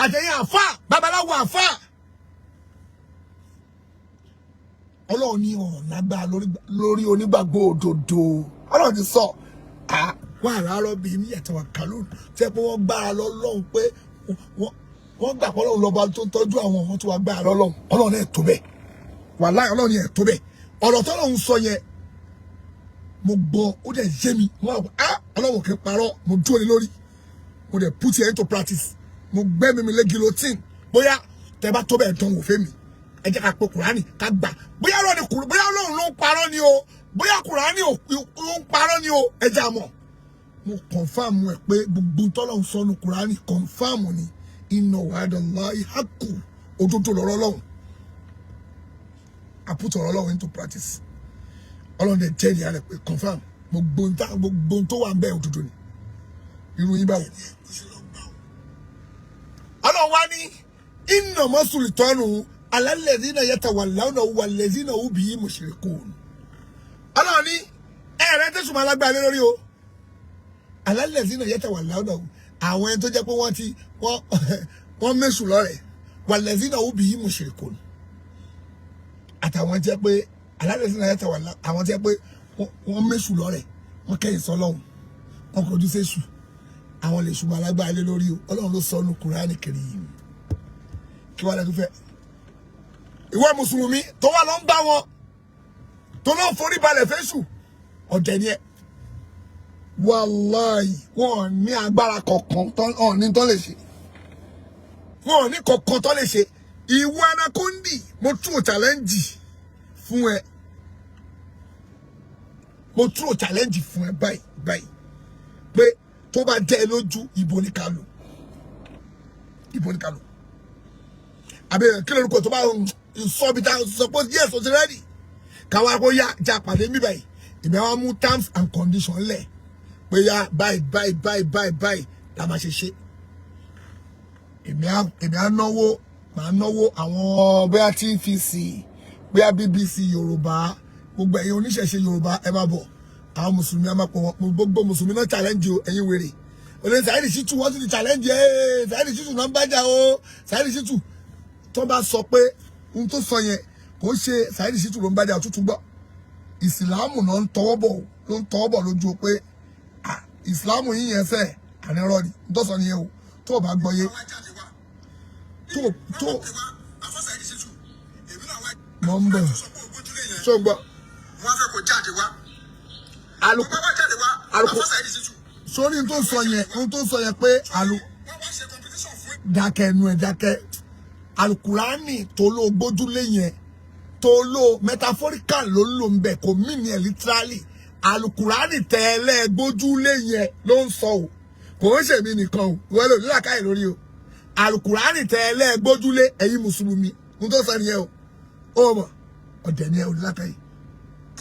àtẹ̀yìn àfà, babaláwo àfà. Ọlọ́run ní ọ̀rọ̀ lágbára lórí onígbàgbọ́ òdodo. Ọlọ́run ti sọ wà rárọ̀ bíi ní ẹ̀tọ́ àkàlù tẹ́ pé wọ́n gbára lọ́lọ́run, pé wọ́n gbà pé Ọlọ́run lọ́ba tó ń tọ́jú àwọn ọmọ tó wà gbára lọ́lọ́run. Ọlọ́run ẹ̀ tó bẹ́ẹ̀, wàláhì, Ọlọ́run ẹ̀ tó bẹ́ẹ̀. Ọ̀rọ̀ tọ́lọ́run sọ yẹn, mo gbọ́, ó dẹ̀ yé mi. Wọ́n á Ọlọ́run kì í parọ́. Mo dúró lé lórí, mo dẹ̀ put it into practice. Mo gbẹ́ mi lé guillotine. Bóyá tẹ́ bá tó bẹ́ẹ̀ dán wò fẹ́ mi, ẹ jẹ́ ká pe Kùránì ká gbà bóyá ọ̀rọ̀ ni Kùránì, bóyá Ọlọ́run ló ń parọ́ ni o, bóyá Kùránì ló ń parọ́ ni o. Ẹ jẹ́ àmọ́ mo confirm ẹ pé gbogbo tọ́lọ́run sọnù Kùránì confirm ni. Inna wa'dallahi haqqu, òdodo lọ́rọ̀ Ọlọ́run. I put ọ̀rọ̀ Ọlọ́run into practice. Ọlọ́run dẹ̀ jẹ́ ìyá rẹ̀ pé confirm gbogbo tó wà ń bẹ́ẹ̀, òdodo ni. Irú yín báwo? Ọlọ́run wá ní innama sultanu alalladhina yatawallawnahu walladhina hum bihi mushrikun. Ọlọ́run ní ẹ̀rẹ́ tẹ̀sùn máa lágbára lórí o, alalladhina yatawallawnahu, àwọn ẹni tó jẹ́ pé wọ́n ti wọ́n mẹ́sùn lọ́rẹ̀, walladhina hum bihi mushrikun, àtàwọn jẹ́ pé alalladhina yatawalla, àwọn jẹ́ pé wọ́n mẹ́sùn lọ́rẹ̀, wọ́n kẹ́yìn sọ́lọ́hún, wọ́n kọjú sẹ́sù, àwọn lè ṣùgbọ́n alágbára lé lórí o. Ọlọ́run ló sọ ọ́nù Kùránì Karim. Kí wàá lẹ́tọ́ fẹ́ ìwọ mùsùlùmí tó wà lọ ń bá wọn tó lọ ń forí balẹ̀ fẹ́sù? Ọ̀dẹ̀ ni ẹ, wàláì. Wọn ní agbára kankan tó ní tó lè ṣe, wọn ní kankan tó lè ṣe. Ìwọ anakondi, mo tún challenge fún ẹ, mo tún challenge fún ẹ báyìí báyìí pé tó bá jẹ́ ẹ lójú, ìbò ní ká lò, ìbò ní ká lò, àbí kí lórúkọ tó bá sọ bí tá sọ pé yes, o ti ready, káwá kó yá já pàdé mi báyìí. Ìmọ̀ àwọn mú terms and conditions lẹ̀ pé yá, báyìí báyìí báyìí báyìí báyìí la máa ṣe ṣe. Èmi á náwó, màá náwó àwọn bóyá TVC, bóyá BBC Yorùbá, gbogbo ẹ̀yin oníṣẹ̀ṣe Yorùbá, ẹ máa bọ̀. Àwọn mùsùlùmí á máa pọ̀ wọ́n. Gbogbo mùsùlùmí náà challenge o. Ẹ̀yin wèrè olè, Saheed Shittu, wọ́n ti ti challenge ẹ̀. Saheed Shittu náà ń bájà o. Saheed Shittu tó bá sọ pé ohun tó sọ yẹn kò ń ṣe Saheed Shittu ló ń bájà tuntun gbọ́, ìsìláàmù náà ń tọwọ́ bọ̀, ló ń tọwọ́ bọ̀ lójú o pé ìsìláàmù yìí yẹn fẹ́ ànírọ́ ni. Ń tọ́sọ nìyẹn o. Tó o bá gbọ́yé tó tó mọ̀ ń bọ̀, ṣó gbọ́? Wọ́n fẹ́ kó jáde wá. Alùpùpù Wọ́n wá jáde wá. Alùpùpù. Àfọ́sà yìí sì tù. Sórí n tó sọ yẹn, n tó sọ yẹn pé alu Wọ́n wá ṣe competition fún dákẹ́ ẹnu ẹ̀, dákẹ́. Alukurani tó ló gbójúlé yẹn, tó ló metaphorical ló ń lò ń bẹ̀, kò mí ní ẹ̀ literally. Alukurani tẹ́lẹ̀ gbójúlé yẹn ló ń sọ o, kò ń ṣèmi nìkan o, wọ́n lò nílàkàyè lórí o. Alukurani tẹ́lẹ̀ gbójúlé, ẹ̀yin mùsùlùmí, n tó sọ nìyẹn o. Ó mọ̀ ọ̀dẹ̀ ni ẹ ò nílàkàyè.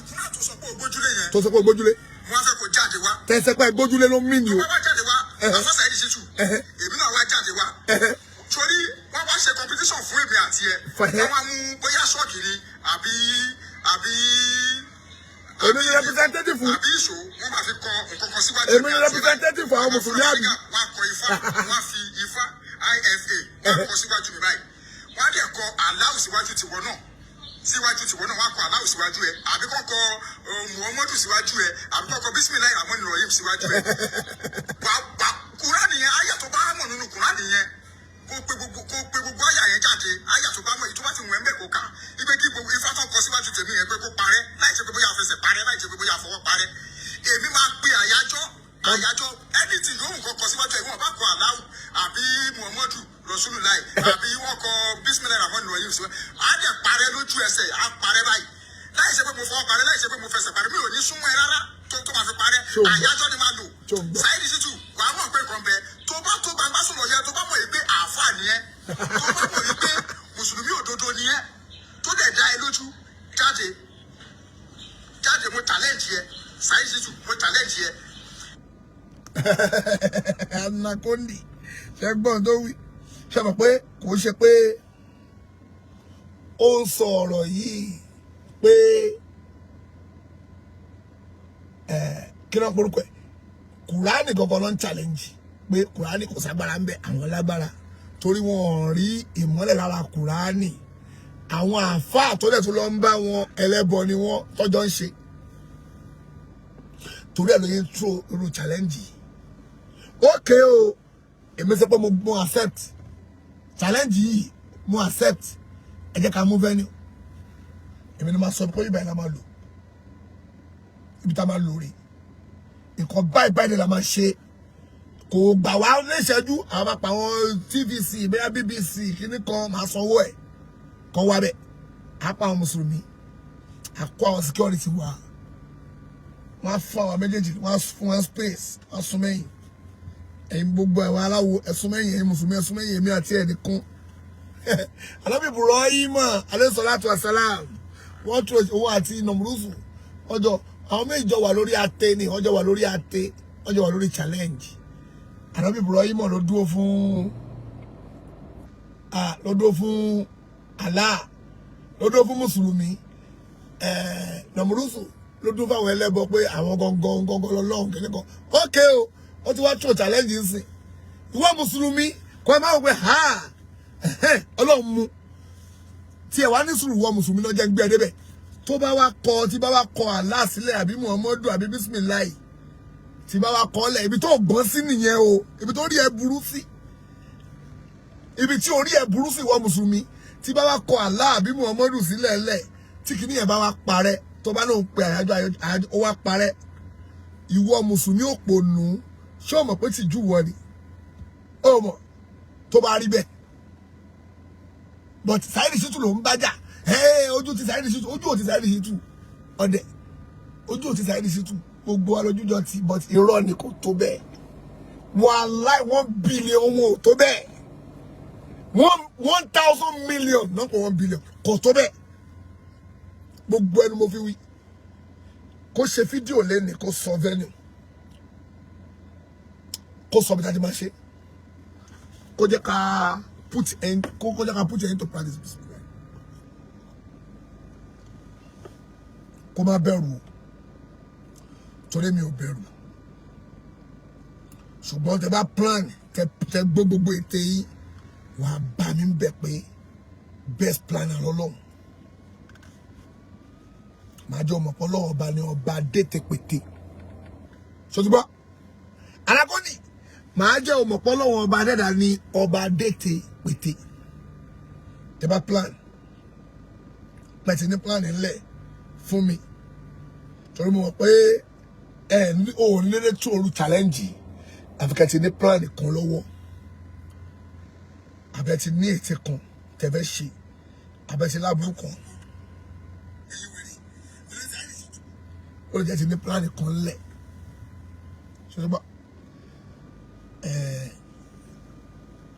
Kúrò tó sọ pé o gbójúlé yẹn. Tó sọ pé gbójúlé. Wọ́n fẹ́ kó jáde wá. Tẹ́sẹ̀ pé gbójúlé ló mí ni o. Wọ́n wá jáde wá. Àfọ́sà yìí sì tù. Èmi náà wá jáde wá. Torí wọ́n wá ṣe competition fún èmi àti ẹ. Fẹ̀hẹ́. Wọ́n wá mú bóyá ṣọ́ọ̀kì ni àbí Èmi ni representative fún. Àbí ìṣó, wọ́n máa fi kọ nǹkan kan síwájú. Èmi ni àti ẹ. representative fún àwọn mùsùlùmí, àbí? Wọ́n á kọ ifá, wọ́n á fi ifá ifa, wọ́n á kọ síwájú mi báyìí. Wọ́n á dẹ̀ kọ aláwù síwájú tiwọ náà, síwájú tiwọ náà. Wọ́n á kọ aláwù síwájú ẹ, àbí kọ́ kọ Muhammadu síwájú ẹ, àbí kọ́ kọ Bisimilayi Rahman Rahim síwájú ẹ. Wà wà Kúránì yẹn, àyà tó bá mọ̀ nínú Kúránì yẹn, kó pe gbogbo àyà yẹn jáde. Àyà tó bá mọ̀, èyí tó bá ti wù ẹ́ ń bẹ̀ kó kà ipe kí gbogbo ifá tó kọ síwájú tèmi yẹn pé kó parẹ́, láì ṣe pé bóyá àfẹsẹ̀ parẹ́, láì ṣe pé bóyá àfọwọ́ parẹ́. Èmi máa pe àyájọ́ àyájọ́ anything yòówù kó kọ síwájú ẹ̀. Wọ́n bá kọ aláwù àbí Muhammadu Rasulullah àbí wọ́n kọ Bisimilayi Rahman Rahim síwájú, á dẹ̀ parẹ́ lójú ẹsẹ̀, á parẹ́ báyìí, láì ṣe pé mo fọwọ́ parẹ́, láì ṣe pé mo fẹsẹ̀ parẹ́. Mi ò ní súnmọ́ ẹ rárá tó máa fi parẹ́. Ṣé o gbọ́? Àyájọ́ ni máa lò. Ṣé o gbọ́? Saheed Shittu, wàá mọ̀ pé nǹkan bẹ tó bá tó gbangba sọ̀rọ̀ yẹ, tó bá mọ̀ yìí pé àáfàá ni ẹ́, tó bá mọ̀ yìí pé mùsùlùmí òdodo ni ẹ́, tó dẹ̀ dá ẹ lójú, jáde, jáde. Mo challenge yẹ, Saheed Shittu, mo challenge yẹ. Anakondi, ṣe gbọ́n tó wí? Ṣe mọ̀ pé kò ṣe pé ó ń sọ ọ̀rọ̀ yìí pé kí ló ń porúkọ ẹ̀, Kùránì gangan ló ń challenge pé Kùránì kò ságbára ń bẹ, àwọn lágbára, torí wọn ò rí ìmọ́lẹ̀ lára Kùránì. Àwọn àáfàá tó dẹ̀ tó lọ ń bá wọn, ẹlẹ́bọ ni wọ́n tọ́jọ́ ń ṣe. Torí ẹ̀ ló yẹn tó irú challenge yìí. Okay o, èmi sọ pé mo accept challenge yìí, mo accept. Ẹ jẹ́ ká mú venue. Èmi ni máa sọ pé ibà yẹn la máa lò, ibi tá a máa lò rè, nǹkan báyìí báyìí la máa ṣe. Kò gbà wá léṣẹ́jú, àwọn máa pa àwọn TVC, bóyá BBC kíní kan, máa sanwó ẹ̀ kọ́ wá bẹ́ẹ̀. Á pa àwọn mùsùlùmí, á kó àwọn security wá, wọ́n á fún àwọn méjèèjì, wọ́n á fún wọn space, wọ́n á sún mẹ́yìn. Ẹ̀yin gbogbo àwọn aláwo, ẹ̀sùn mẹ́yìn. Ẹ̀yin mùsùlùmí, ẹ̀sùn mẹ́yìn. Èmi àti ẹnìkan, Ànábì Ibrahim alayhi salatu wasalam, wọ́n tún òun àti Nọmrúsù, wọ́n jọ, àwọn méjì jọ wà lórí ate ni, wọ́n jọ wà lórí ate, wọ́n jọ wà lórí challenge. Ànábì Ibrahim ló dúró fún, ló dúró fún Allah, ló dúró fún mùsùlùmí. Nọmrúsù ló dúró fún àwọn ẹlẹ́bọ pé àwọn gangan gangan lọ́lọ́run kìíní kan. Ókè o, wọ́n ti wá tó challenge ń sìn. Ìwọ mùsùlùmí kọ́ ẹ máa wọ pé ha, Ọlọ́run mú tí ẹ wá ní sùúrù. Ìwọ mùsùlùmí lọ́jọ́ gbé ẹ débẹ̀, tó bá wá kọ, tí bá wá kọ Allah sílẹ̀, àbí Muhammadu, àbí Bismillahi, tí bá wá kọ́ lẹ̀, ibi tó gbọ́n sí nìyẹn o, ibi tó rí ẹ burú sí, ibi tí orí ẹ burú sí. Ìwọ mùsùlùmí, tí bá wá kọ Allah àbí Muhammadu sílẹ̀ lẹ̀, tí kìíní yẹn bá wá parẹ́, tó bá lóun pe àyájọ́ àyájọ́, ó wá parẹ́, ìwọ mùsùlùmí òpònú, ṣé o mọ̀ pé tìjú wọ ni? Ó mọ̀ tó bá rí bẹ́ẹ̀. But Saheed Shittu ló ń bájà. Ojú ti Saheed Shittu, ojú ò ti Saheed Shittu, ọ̀dẹ̀, ojú ò ti Saheed Shittu, gbogbo wa lójú jọ ti. But irọ́ ni, kò tó bẹ́ẹ̀. Wàláì, 1 billion wọn ò tó bẹ́ẹ̀. One 1,000 million náà kò, 1 billion kò tó bẹ́ẹ̀. Gbogbo ẹnu mo fi wí. Kó ṣe fídíò lẹ́nìí, kó sọ venue, kó sọ bí tájú máa ṣe, kó jẹ́ ká put end, kó jẹ́ ká put end to practice. Kó má bẹ̀rù o, torí mi ò bẹ̀rù. Ṣùgbọ́n tẹ bá plan, tẹ gbọ́ gbogbo ète yín, wàá bá mi bẹ̀ pé best planner lọ́lọ́run. Màá jẹ́ ọmọ pọ̀ lọ́wọ́ ọba ni ọba dé tepete. Ṣòtúbọ̀ alákọ́ni Màá jẹ́ òmọ̀pọ̀ lọ́wọ́ ọba dẹ́dà ní ọba dètè pété. Tẹ bá plan, pẹ̀tì ní plan ńlẹ̀ fún mi, torí mo mọ̀ pé ẹ ò nílé tó olú challenge, àfikẹ́ ti ní plan kan lọ́wọ́, àbẹ ti ní ète kan tẹ̀fẹ́ ṣe, àbẹ ti láburú kan, ó lè jẹ́ ti ní plan kan ńlẹ̀. Ṣùgbọ́n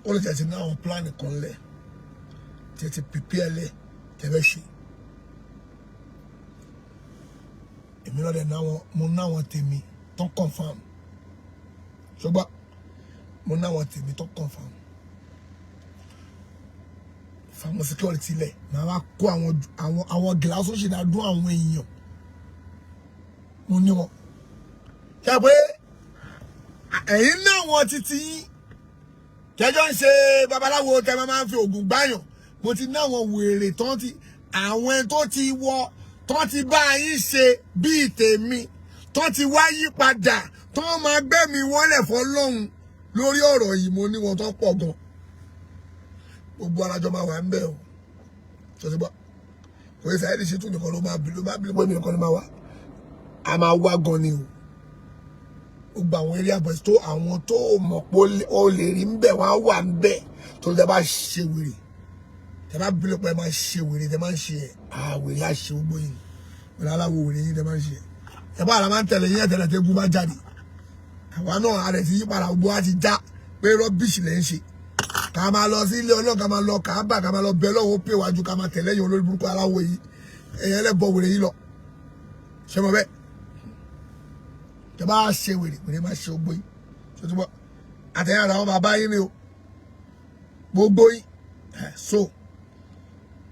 ó lè jẹ́ ti ní àwọn plan kan ńlẹ̀ tẹ̀ ti prepare lẹ̀ tẹ̀fẹ́ ṣe. Èmi náà dẹ̀ náwọn, mo náwọn tèmi tó confam. Ṣùgbọ́n mo náwọn tèmi tó confam fáwọn security lẹ̀. Màá wá kó àwọn gíláàsì òṣèlú àwọn èèyàn mo ní wọn. Ṣe pé ẹ̀yin náà wọn títí yín kẹjọ ń ṣe babaláwo tẹ máa ń fi oògùn gbáyàn. Mo ti ní àwọn wèrè tán ti àwọn ẹni tó ti wọ tán ti bá yín ṣe bíi tèmi, tán ti wá yí padà, tán máa gbẹ̀mí wọn lẹ̀ fọlọ́hún lórí ọ̀rọ̀ yìí. Mo ní wọn tó pọ̀ gan. Gbogbo alájọ máa wà ń bẹ̀ o. Ṣọṣẹ́ kò yẹ Saheed Shittu nìkan ló máa bí pé mi nìkan ló máa wá. A máa wá gan ni o. Gbogbo àwọn area boys tó àwọn tó mọ̀ pé ó lè rí ń bẹ̀ wọ́n á wà ń bẹ̀. Tó tẹ bá ṣe wèrè, tẹ bá bí lọ́pọ̀ ẹ máa ṣe wèrè, tẹ máa ń ṣe àwèrè á ṣe gbogbo yìí wèrè aláwo wèrè yín tẹ máa ń ṣe ẹ bá àlà máa ń tẹ̀lé yín ẹ̀tẹ̀lẹ̀ tẹ́ gún bá jáde. Àwa náà a rẹ̀ ti yí padà, gbogbo wa ti já pé rọ́bìṣì lẹ́ ń ṣe. Ká máa lọ sí ilé Ọlọ́run, ká máa lọ Káàbà, ká máa lọ bẹ Ọlọ́run ó pè wájú, ká máa tẹ̀lé yín olórí burúkú aláwo yìí, ẹ̀yẹ ẹlẹ́bọ wèrè yìí lọ. Ṣé mo bẹ́ẹ̀ tẹ bá ṣe wèrè, wèrè máa ṣe gbogbo yín. Ṣé tó bọ́ àtẹ̀yìn àtàwọn àwọn bàbá yín ni o, gbogbo yín. So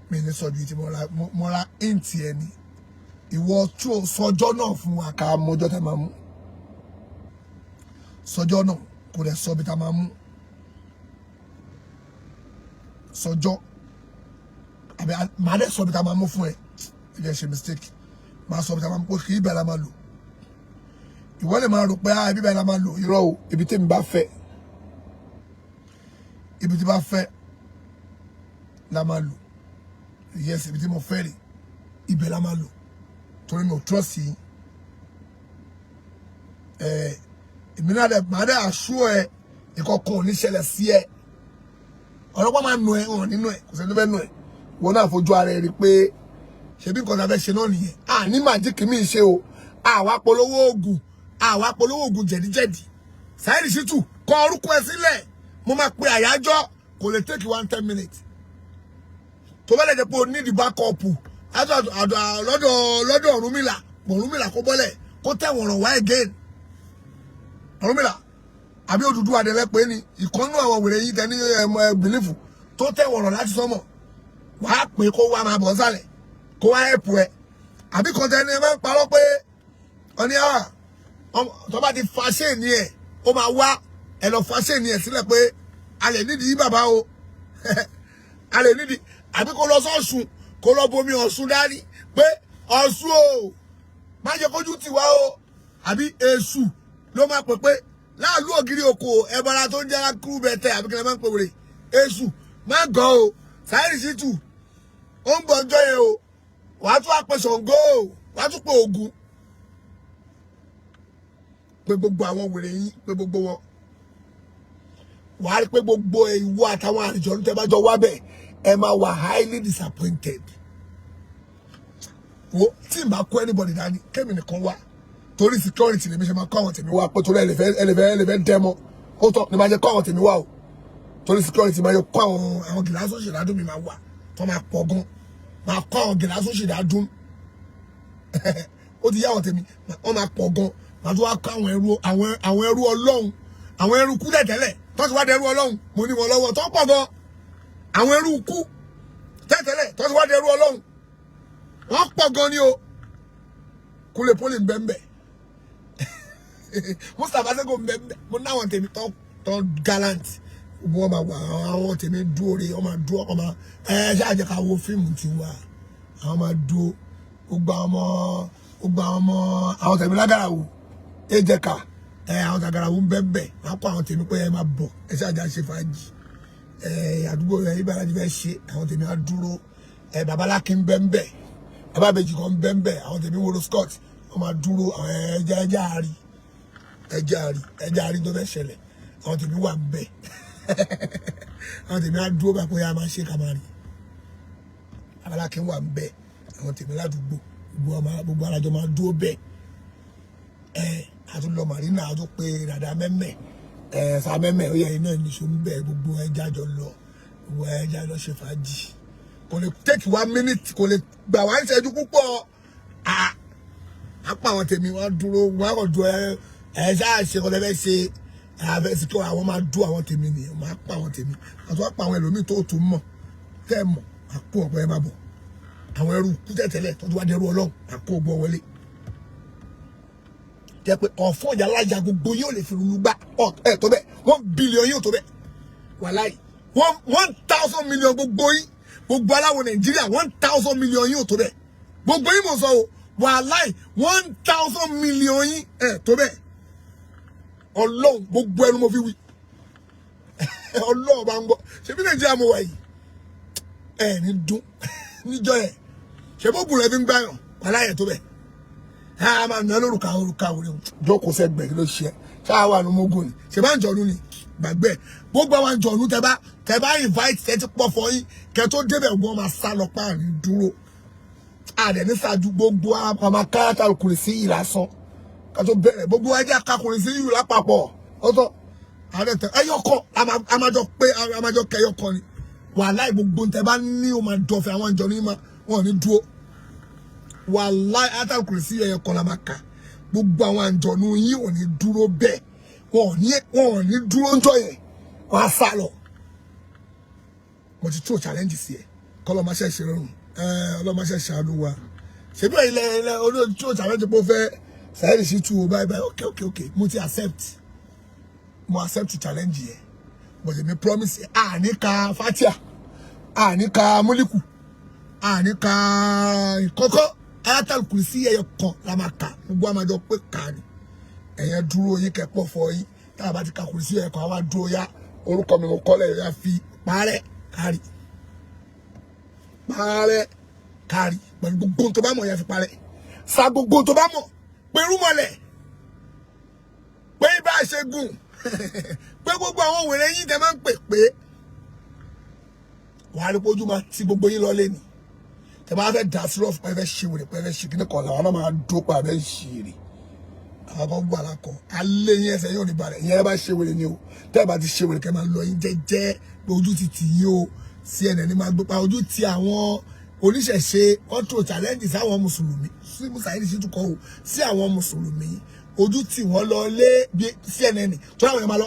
mi ní sọ ju ti mo ra íǹtì ẹ ni. Ìwọ tí o sọjọ́ náà fún wa ká mọjọ́ tẹ máa mú sọjọ́ náà, kò dẹ̀ sọ bí ta máa mú sọjọ́, àbí màá dẹ̀ sọ bí ta máa mú fún ẹ. Ẹ jẹ́ ṣe mistake, màá sọ bí ta máa mú pé kì í bẹ̀rẹ̀ la máa lò. Ìwọ lè máa rò pé ibi bẹ́ẹ̀ la máa lò. Irọ́ o, ibi tí mi bá fẹ́, ibi tí bá fẹ́ la máa lò. Yes, ibi tí mo fẹ́ rè, ibẹ̀ la máa lò, torí mi ò trust yín. Èmi náà dẹ̀ máa dẹ̀ àṣọ ẹ, ìkọ̀kan ò ní ṣẹlẹ̀ sí ẹ. Ọlọ́pàá máa nù ẹ hàn nínú ẹ, kò sẹ́ni tó fẹ́ nù ẹ. Wọn náà fojú ara ẹ rí pé ṣebí nǹkan tá a fẹ́ ṣe náà nìyẹn. À ní màjíkì mi ṣe o, àwa polówó oògùn, àwa polówó oògùn jẹ̀díjẹ̀dí. Saheed Shittu, kọ orúkọ ẹ sílẹ̀. Mo máa pe àyájọ́, kò lè take 1-10 minutes. Tó bá lè jẹ́ pé o need backup lọ́dọ̀ Ọ̀rúnmìlà, Ọ̀rúnmìlà kó bọ́lẹ̀ kó tẹ̀wọ̀n ràn wá again. Ọ̀rúnmìlà àbí Odùduwà dẹ̀lẹ́ pé ní ìkọ́nú àwọn wèrè yìí tẹ ní ẹmọ bìlífù tó tẹ̀wọ̀n ràn láti sọ́mọ̀, wàá pè kó wá máa bọ̀ sálẹ̀ kó wá ẹ̀pù ẹ̀. Àbí kan tẹ ní ẹ máa ń parọ́ pé ọní à tó bá ti fa ṣéènì ẹ̀ ó máa wá ẹ lọ fa ṣéènì ẹ̀ sílẹ̀ pé a lè nídìí bàbá o, a lè nídìí. Àbí kó lọ sọ́ọ̀sùn, kó lọ bomi Ọ̀ṣun dání pé Ọ̀ṣun o, má jẹ́ kójú tì wá o. Àbí Èṣù ló máa pè pé láàlú ògiri òkò ẹbọra tó ń jẹ́ kúrú bẹ́tẹ̀, àbí kí lè máa ń pè wèrè Èṣù má gàn o. Saheed Shittu ó ń bọ̀ ọjọ́ yẹn o, wàá tún wá pe Ṣàngó o, wàá tún pe Ògún, pé gbogbo àwọn wèrè yín, pé gbogbo wọn. Wàá rí pé gbogbo ìwọ àtàwọn àlejò ní tẹ́ bá jọ wá bẹ̀, ẹ máa wà highly disappointed. Wo tí n bá kó anybody dání, kémi nìkan wá, torí security lèmi ṣe máa kó àwọn tèmi wá, pé torí ẹlẹ́fẹ́ dẹ́mọ́ ó tọ́ ni máa jẹ́ kó àwọn tèmi wá o. Torí security máa yẹ kó àwọn gìláṣọ́ ṣèdádùn mi máa wà tó máa pọ̀ gan, máa kó àwọn gìláṣọ́ ṣèdádùn. Ó ti yá àwọn tèmi, wọ́n máa pọ̀ gan. Màá tún wá kó àwọn ẹrú Ọlọ́run, àwọn ẹrú kú tẹ̀tẹ̀lẹ̀ tó ti wá dẹrú Ọlọ́run, mo ní wọn lọ́wọ́ tó pọ̀ gan. Àwọn ẹrú kú tẹ̀tẹ̀lẹ̀ tó ti wá dẹrú Ọlọ́run, wọ́n pọ̀ gan ni o. Kúlẹ̀ pólì ń bẹ́ẹ̀ bẹ́ẹ̀, Mustapha Sego ń bẹ́ẹ̀ bẹ́ẹ̀. Mo ní àwọn tèmi tó gallant, wọ́n máa wà. Àwọn tèmi dúró re, wọ́n máa dúró, wọ́n máa ẹ ṣáà jẹ́ ká wo fíìmù tiwa. Àwọn máa dúró, gbogbo àwọn ọmọ àwọn tèmi lágàrà wò ejẹka Ẹ àwọn tàgàràwù ń bẹ́ẹ̀ bẹ́ẹ̀, wọ́n á kó àwọn tèmi pé ẹ máa bọ̀, ẹ ṣáàjà ṣe fàájì. Ẹ àdúgbò ẹ ibà láti fẹ́ ṣe, àwọn tèmi á dúró. Ẹ babaláki ń bẹ́ẹ̀ bẹ́ẹ̀, bàbá àbèjì kan ń bẹ́ẹ̀ bẹ́ẹ̀, àwọn tèmi wọlé Scott, wọ́n máa dúró. Àwọn ẹja ẹja àárí, ẹja àárí, ẹja àárí tó fẹ́ ṣẹlẹ̀, àwọn tèmi wà ń bẹ̀. Àwọn tèmi á dúró bá pé a máa ṣe ká máa rí. Babaláki wà ń bẹ̀, àwọn tèmi ládùúgbò, gbogbo alájọ máa dúró bẹ́ẹ̀. Ẹ àtún lọ marina, àtún pé dàda mẹ́mẹ́, ẹ sá mẹ́mẹ́, ó yẹ iná ìníṣó ń bẹ̀. Gbogbo ẹja jọ lọ, gbogbo ẹja lọ ṣe fàájì. Kò lè take one minute, kò lè gbà wá ń ṣẹ́jú púpọ̀. Apá àwọn tèmi wọn dúró, wọn kò dúró. Ẹ ẹ ṣáà ṣe kọ́ lẹ́fẹ́ ṣe àfẹ́ sí kí àwọn máa dúró. Àwọn tèmi nìyẹn máa pa àwọn tèmi, àti wọ́n pa àwọn ẹlòmíì tó tún mọ̀ tẹ́ ẹ mọ̀ àpò ọ̀pọ̀ ẹ máa bọ̀. Àwọn ẹrú kú tẹ̀tẹ̀lẹ̀ tó ti wá dẹrú Ọlọ́run, àpò ọgbọ́n wọlé jẹ́ pé ọ̀fọ́n ìyá alájà gbogbo yóò lè fi rúlú gbá ẹ̀ tó bẹ́ẹ̀. 1 billion yóò tó bẹ́ẹ̀. Wàláì, 1,000 million gbogbo yín, gbogbo aláwọ̀ Nàìjíríà, 1,000 million yóò tó bẹ́ẹ̀. Gbogbo yín mò ń sọ o. Wàláì, 1,000 million yín ẹ̀ tó bẹ́ẹ̀. Ọlọ́run, gbogbo ẹnu mo fi wí, Ọlọ́run bá ń gbọ́. Ṣebí Nàìjíríà mo wà yìí, ẹ̀ ní dún níjọ́ yẹn. Ṣe bó gùn rẹ fi ń gbáyàn? Wàláì, ẹ̀ tó bẹ́ẹ̀. A máa nà lórúkọ àwọn orúkọ àwọn òrùka jókòó sẹ́gbẹ̀ẹ́. Kí ló ṣe? Ṣáà wà ní mógùn ni ṣe bá ń jọ̀ọ́nù ni. Gbàgbé gbogbo àwọn jọ̀ọ́nù. Tẹ bá invite, tẹ ti pọ̀ fọ yín, kẹ tó débẹ̀, wọ́n máa sá lọ páàrin dúró. Àdẹ̀ ní ṣáájú gbogbo àmà káyàtà kùrì sí yìí lásán ká tó bẹ̀rẹ̀. Gbogbo ẹjẹ́ kakùrì sí yìí lápapọ̀ ọ̀tọ̀ àdẹ̀ tẹ ẹyọkọ àmàjọ pé àmàjọ kẹyọkọ ni. Wàláì, gbogbo tẹ bá ní o máa dọ̀fẹ́. Àwọn ìjọ ní wọn ò ní dúró. Wàláì, átàkùrì sí ẹyọ kan la máa kà, gbogbo àwọn àjọ̀nù yín ò ní dúró bẹ́ẹ̀. Wọn ò ní dúró ń jọ yẹn, wọn á sá lọ. Mo ti tó challenge sí ẹ, kọ́lọ́ máa ṣe ṣe rọrùn. Ẹ ọlọ́ máa ṣe ṣàánú wa. Ṣebí ilẹ̀ ilẹ̀ olóòtú tó challenge pé ó fẹ́ Saheed Shittu o. Bye bye. Ok, mo ti accept, mo accept challenge yẹn, but èmi promise ẹ, àní ka fatia, àní ka múlíkù, àní ka ìkọ́kọ́. Ayatul Kursi ẹyọ kan la máa kà, gbogbo àmàjọ pé kà ní. Ẹ̀yẹn dúró yín kẹ́pọ̀ fọ yín. Tá a bá ti ka Kursi ẹyọ kan, àwa dúró yá. Orúkọ mi mo kọ́lẹ̀ yá, fi parẹ́ kárí, parẹ́ kárí pẹ̀lú gbogbo tó bá mọ̀ yẹn, fi parẹ́ sa gbogbo tó bá mọ̀, pẹ̀rú mọ́lẹ̀ pé bá a ṣe gùn pé gbogbo àwọn wèrè yín tẹ máa ń pè pé wàá rí pójú máa ti gbogbo yín lọ lé ní. Tẹ bá fẹ́ dà sí rọ́ọ̀fù pé fẹ́ ṣe wèrè, pé fẹ́ ṣe kíní kan, làwọn náà máa dó pa abẹ́ ṣe èrè. Àwọn kan gbà lákọ alẹ́ yín, ẹsẹ̀ yóò ní balẹ̀. Ìyẹn bá ṣe wèrè ni o. Tẹ́ ẹ bá ti ṣe wèrè, kẹ́ máa lọ yín jẹ́jẹ́ pé ojú ti tì yín o. CNN ní máa gbé pa ojú ti àwọn oníṣẹ̀ṣe. Wọ́n tó challenge sáwọn mùsùlùmí sí Saheed Shittu kọ́ o, sí àwọn mùsùlùmí, ojú tí wọ́n lọ lé bí CNN tó láwọn yẹn máa lọ,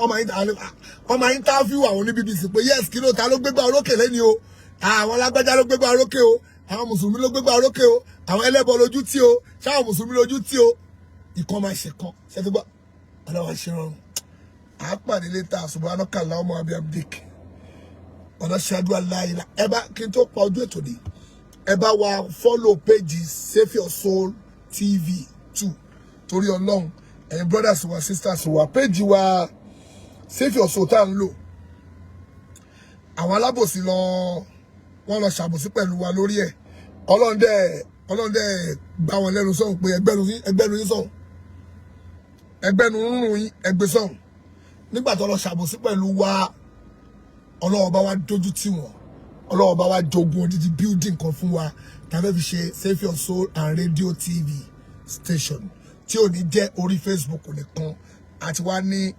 wọ́n máa interview àwọn ní BBC pé yes, kí ló ta ló gbégbá orókè lẹ́ni o? Àwọn alágbájá ló gbégbá orókè o, àwọn mùsùlùmí ló gbégbá orókè o, àwọn ẹlẹ́bọ lójú tí o, ṣáwọn mùsùlùmí lójú tí o. Ìkan máa ṣe kan ṣe fi gbọ́. Ọlọ́wà ṣe rọrùn. Àápàdé létà. Subhanaka Allahumma wa bihamdik, ọ̀nà ṣáájú aláìlá. Ẹ bá kí n tó pa ojú ètò ní, ẹ bá wa follow page Save Your Soul TV 2, torí Ọlọ́run. Ẹ̀yin brothers wa, sisters wa, page wa Save Your Soul tá à ń lò, àwọn alábòsí lọ, wọ́n lọ ṣàbòsí pẹ̀lú wa lórí ẹ̀. Ọlọ́run dẹ̀ gbá wọn lẹ́nu sọ̀hún pé ẹgbẹ́nu yín sọ̀hún, ẹgbẹ́nu rúnrún yín, ẹgbẹ́ sọ̀hún. Nígbà tó lọ ṣàbòsí pẹ̀lú wa, Ọlọ́run bá wa dójú tì wọ́n. Ọlọ́run bá wa jogun odidi building kan fún wa tàbí fi ṣe Save Your Soul and Radio TV station, tí ò ní jẹ́ orí Facebook nìkan. Àti wá ní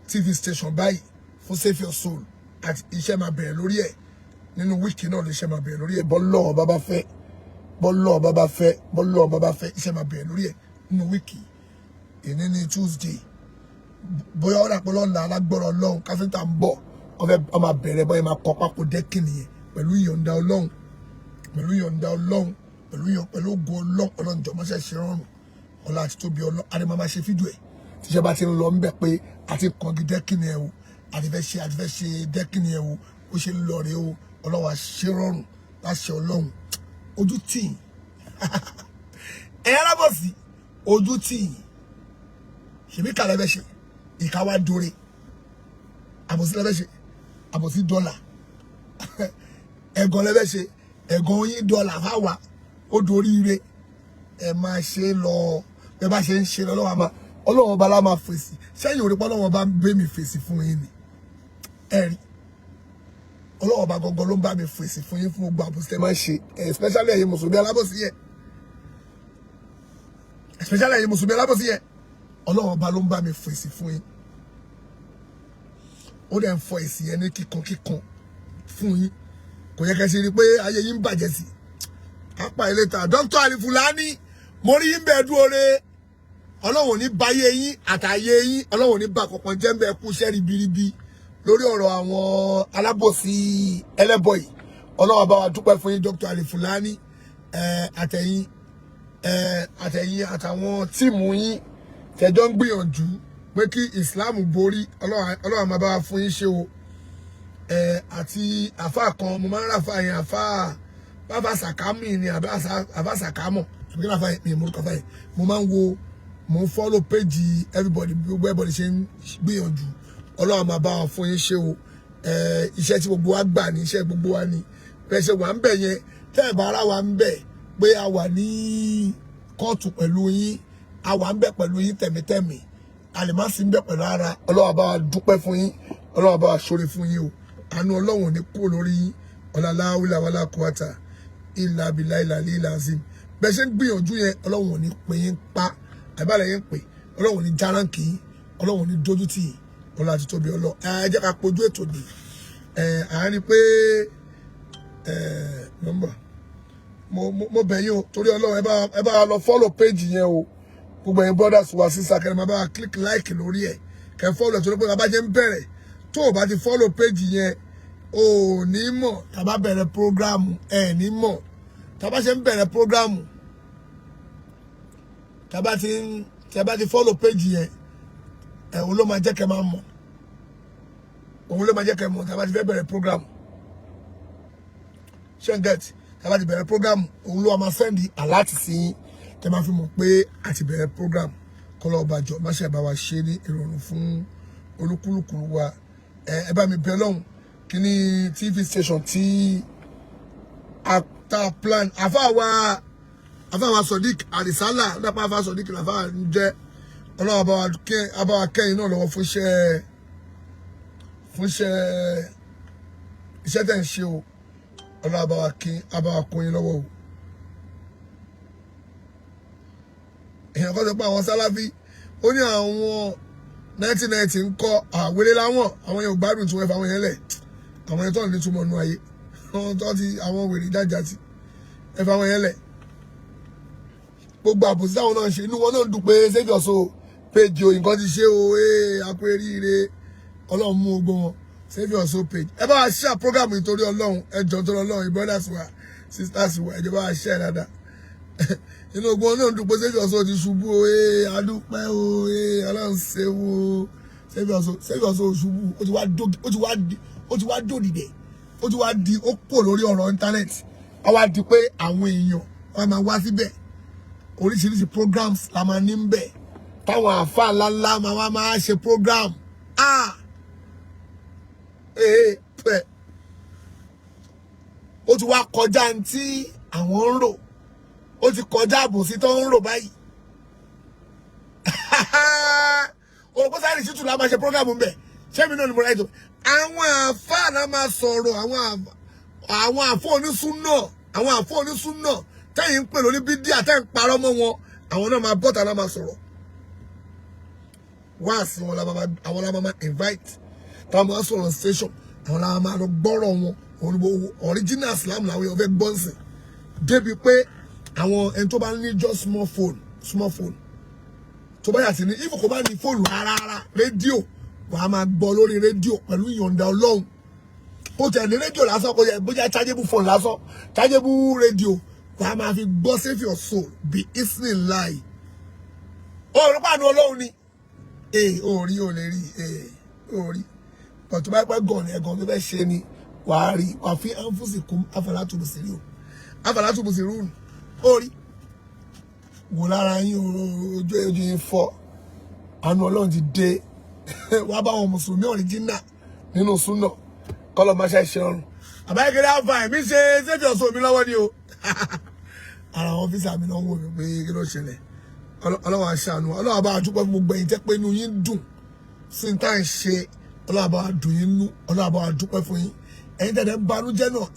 TV station báyìí fún Save Your Soul, àti iṣẹ́ máa bẹ̀rẹ̀ lórí ẹ̀ nínú week náà lè ṣe máa bẹ̀rẹ̀ lórí ẹ̀. Bọ́lọ́ọ̀ bá bá fẹ́, bọ́lọ́ọ̀ bá bá fẹ́, bọ́lọ́ọ̀ bá bá fẹ́, iṣẹ́ máa bẹ̀rẹ̀ lórí ẹ̀ nínú week. Èní ní Tuesday, bóyá ọ̀rọ̀ àpò lọ́la, alágbọ̀rọ̀ Ọlọ́run, káfíńtà ń bọ̀, wọ́n fẹ́ wọ́n máa bẹ̀rẹ̀ bóyá máa kọ́ pákó dẹ́kìn nìyẹn, pẹ̀lú ìyọ̀ǹda Ọlọ́run, pẹ̀lú ìyọ̀ǹda Ọlọ́run, pẹ̀lú ògo Ọlọ́run. Ọlọ́run jọ̀ọ́, mọ́ṣẹ́ ṣe rọrùn. Ọlá àti tóbi Ọlọ́run, àti máa ṣe fídíò ẹ̀ tíṣẹ́ bá ti ń lọ ńbẹ̀ pé àti kàngi dẹ́kìn ẹ̀ o, àti fẹ́ ṣe dẹ́kìn ẹ̀ o, ó ṣe ń lọ rèé o. Ọlọ́run á ṣe rọrùn láṣẹ Ọlọ́run. Ojú tì í, ẹ̀yà alábọ̀sí, ojú tì í. Ṣèbí kà lẹ́fẹ̀ẹ́ ṣe, ìka wá dóore. Àbòsí lẹ́fẹ̀ẹ́ ṣe, àbòsí dọ́là. Ẹ̀gàn lẹ́fẹ̀ẹ́ ṣe, ẹ̀gàn yín dọ́là fáwa, ó dorí ire. Ẹ máa ṣe lọ bẹ́ẹ̀ bá ṣe ń ṣe lọ. Ọlọ́wọ́ àmà, Ọlọ́wọ́ ọba lá máa fèsì sẹ́yìn òrí pé Ọlọ́wọ́ ọba ń bẹ́ mi fèsì fún yín ni. Ẹ rí, Ọlọ́wọ́ ọba gangan ló ń bá mi fèsì fún yín fún gbogbo àbòsí tẹ́ máa ń ṣe, especially ẹ̀yin mùsùlùmí alábòsí yẹn, especially ẹ̀yin mùsùlùmí alábòsí yẹn. Ọlọ́wọ́ ọba ló ń bá mi fèsì fún yín. Ó dẹ̀ ń fọ èsì yẹn ní kíkan kíkan fún yín. Kò yẹ kẹ́ ṣe rí i pé ayé yín ń bàjẹ́ sí apá ilé ta. Dr. Ali Fulani, mo rí yín bẹ́ẹ̀ dúró re. Ọlọ́run ò ní báyé yín àtàyè yín, Ọlọ́run ò ní bá kankan jẹ́ ń bẹ́ẹ̀. Kú iṣẹ́ ribiribi lórí ọ̀rọ̀ àwọn alábòsí ẹlẹ́bọ̀ yìí. Ọlọ́run bá wa dúpẹ́ fún yín, Dr. Ali Fulani, àtẹ̀yìn àtàwọn team yín tẹ̀jọ́ ń gbìyànjú pé kí Islam borí. Ọlọ́run máa bá wa fún yín ṣe o. Àti àfa kan, mo máa ń rà fà yẹn, àfa bàbá sàkámì ni, àbá sàkámọ̀ àbí kí láfa yẹn, mi ò mọ̀ orúkọ àfa yẹn. Mo máa ń wo, mo ń follow page everybody, gbogbo everybody ṣe ń gbìyànjú. Ọlọ́run máa bá wa fún yín ṣe o. Iṣẹ́ tí gbogbo wa gbà ní iṣẹ́ gbogbo wa ni. Bẹ́ẹ̀ ṣe wà ń bẹ̀ yẹn, tẹ́ ẹ̀ bá ara wa ń bẹ̀ pé a wà ní kóòtù pẹ̀lú yín, a wà ń bẹ̀ pẹ̀lú yín tẹ̀mítẹ̀mí, a lè má sí ń bẹ̀ pẹ̀lú ara. Ọlọ́run bá wa dúpẹ́ fún yín, Ọlọ́run bá wa ṣoore fún yín o. Àánú Ọlọ́run ò ní kúrò lórí yín. Ọ̀làláwìlà wàlá kúwàtà ìlà abilà ìlà lílà azim. Bẹ́ẹ̀ ṣe ń gbìyànjú yẹn, Ọlọ́run ò ní pè yín pa àbálẹ̀ yín pè. Ọlọ́run ò ní járáǹkì yín, Ọlọ́run ò ní dójú tì yín. Ọlọ́run àti tóbi ọlọ́. Ẹ jẹ́ ká pojú ètò dè. Ẹ à ń rí pé ẹ nọ́mbà mo bẹ̀ yín o, torí Ọlọ́run, ẹ bá wa lọ follow page yẹn o. Gbogbo ẹ̀yin brothers wa, sísá kẹrin, máa bá wa click like lórí ẹ̀, kẹ́ follow ẹ̀, torí pé bàbá jẹ́ ń bẹ̀rẹ̀. Tó o bá ti follow page yẹn, o ò ní mọ̀ tá a bá bẹ̀rẹ̀ program. Ẹ̀ ní mọ̀ tá a bá ṣe ń bẹ̀rẹ̀ program. Tá a bá ti follow page yẹn, ẹ̀ òun ló máa jẹ́ kẹ́ máa mọ̀, òun ló máa jẹ́ kẹ́ mọ̀ tá a bá ti fẹ́ bẹ̀rẹ̀ program. Ṣé ń get? Tá a bá ti bẹ̀rẹ̀ program, òun ló máa send alert sí yín, tẹ́ máa fi mọ̀ pé a ti bẹ̀rẹ̀ program. Kọ́lọ́ ọba jọ má ṣe bá wa ṣe ní ìrọ̀rùn fún olúkúlùkù wa. Ẹ bá mi bẹ̀ lọ́hùn kí ní TV station tí a ta plan. Àfáà wa Sodiq Arisala nípa àfáà Sodiq làfáà ń jẹ́. Ọlọ́run abáwa kẹ́yìn náà lọ́wọ́ fúnṣẹ́ iṣẹ́ tẹ̀ ń ṣe o. Ọlọ́run abáwa kún yín lọ́wọ́ o. Èèyàn kan sọ pé àwọn Sáláfí, ó ní àwọn 1990 ń kọ́ àwéré láwọn, àwọn yẹn ò gbádùn tí wọ́n fa àwọn yẹn lẹ̀. Àwọn yẹn tó ní túmọ̀ nú ayé, àwọn tó ti àwọn wèrè jájà tí ẹ fa àwọn yẹn lẹ̀. Gbogbo àbòsí táwọn náà ṣe, inú wọn náà dùn pé save your soul page o, nǹkan ti ṣe o. Ee, akó eríire. Ọlọ́run mú ogbó wọn. Save your soul page, ẹ bá wa share program nítorí Ọlọ́run. Ẹ jọ̀ọ́, nítorí Ọlọ́run, brothers wa, sisters wa, ẹ jọ̀ọ́, bá wa share dáadáa. Inú ogun náà dùn pé save your soul ti ṣubú o. Ee, adúpẹ́ o. Ee, Ọlọ́run ṣe wo. Save your soul, save your soul ṣubú, ó ti wá dòdìdẹ̀, ó ti wá di, ó pò lórí ọ̀rọ̀ íńtánẹ́ẹ̀tì. Ó wá di pé àwọn èèyàn wọ́n máa wá síbẹ̀. Oríṣiríṣi programs la máa ní ń bẹ̀, táwọn àáfàá ńláńlá máa wá máa ṣe program. Ah, ee pẹ, ó ti wá kọjá ní tí àwọn ń rò, ó ti kọjá àbòsí tó ń rò báyìí. Olùkọ́ sáré ṣítù la máa ṣe program ń bẹ̀. Ṣé mi náà ni mo ráyè tó àwọn àáfàá náà máa sọ̀rọ̀? Àwọn àfọ́ onísúnà, àwọn àfọ́ onísúnà tẹ́yìn ń pè lóní bídíà, tẹ́yìn ń parọ́ mọ́ wọn, àwọn náà máa bọ́ta náà máa sọ̀rọ̀ wá sí wọn. Àwọn la máa invite táwọn máa sọ̀rọ̀ station, àwọn la máa lọ gbọ́rọ̀ wọn. Original Islam làwọn èèyàn fẹ́ gbọ́n sí, débi pé àwọn ẹni tó bá ní just small phone, small phone tó bá yà sí ní, if kò bá ní fóònù rárá rárá, rédíò, wà á máa gbọ́ lórí rédíò pẹ̀lú ìyọ̀ǹda Ọlọ́run. Kó tẹ̀ ní rédíò lásán, kó yẹ bóyá chargeable phone lásán, chargeable rédíò, wà á máa fi gbọ́ save your soul bí isnin láì. Ó rí pàánù Ọlọ́run ni. Ee, ó rí, ó lè rí. Ee, ó rí bọ̀. Tó bá pẹ́ gàn ní ẹ̀gàn tó fẹ́ ṣe ni wà á rí, wà á fi ánfúsì kún afẹ́látùbù sí rí o, afẹ́látùbù sí rúùn. Ó rí wò lára yín, ojú yín fọ́. Àánú Ọlọ́run ti dé wàá bá àwọn mùsùlùmí original nínú súnà, kọ́lọ̀ máa ṣe ṣe ọrùn. Àbáyékéré àfà ẹ̀mí ṣe ṣéjì ọ̀sán mi lọ́wọ́ ni o. Ara àwọn ọ́fíìsì mi náà ń wò mí pé kí ló ṣẹlẹ̀. Ọlọ́wọ́ aṣàánú, Ọlọ́wọ́ bá dúpẹ́ fún gbogbo ẹ̀yin tẹ́ pé inú yín dùn sí ní tá à ń ṣe. Ọlọ́wọ́ bá dùn yín nú, Ọlọ́wọ́ bá dúpẹ́ fún yín. Ẹ̀yin tẹ̀lé ń banújẹ́ náà,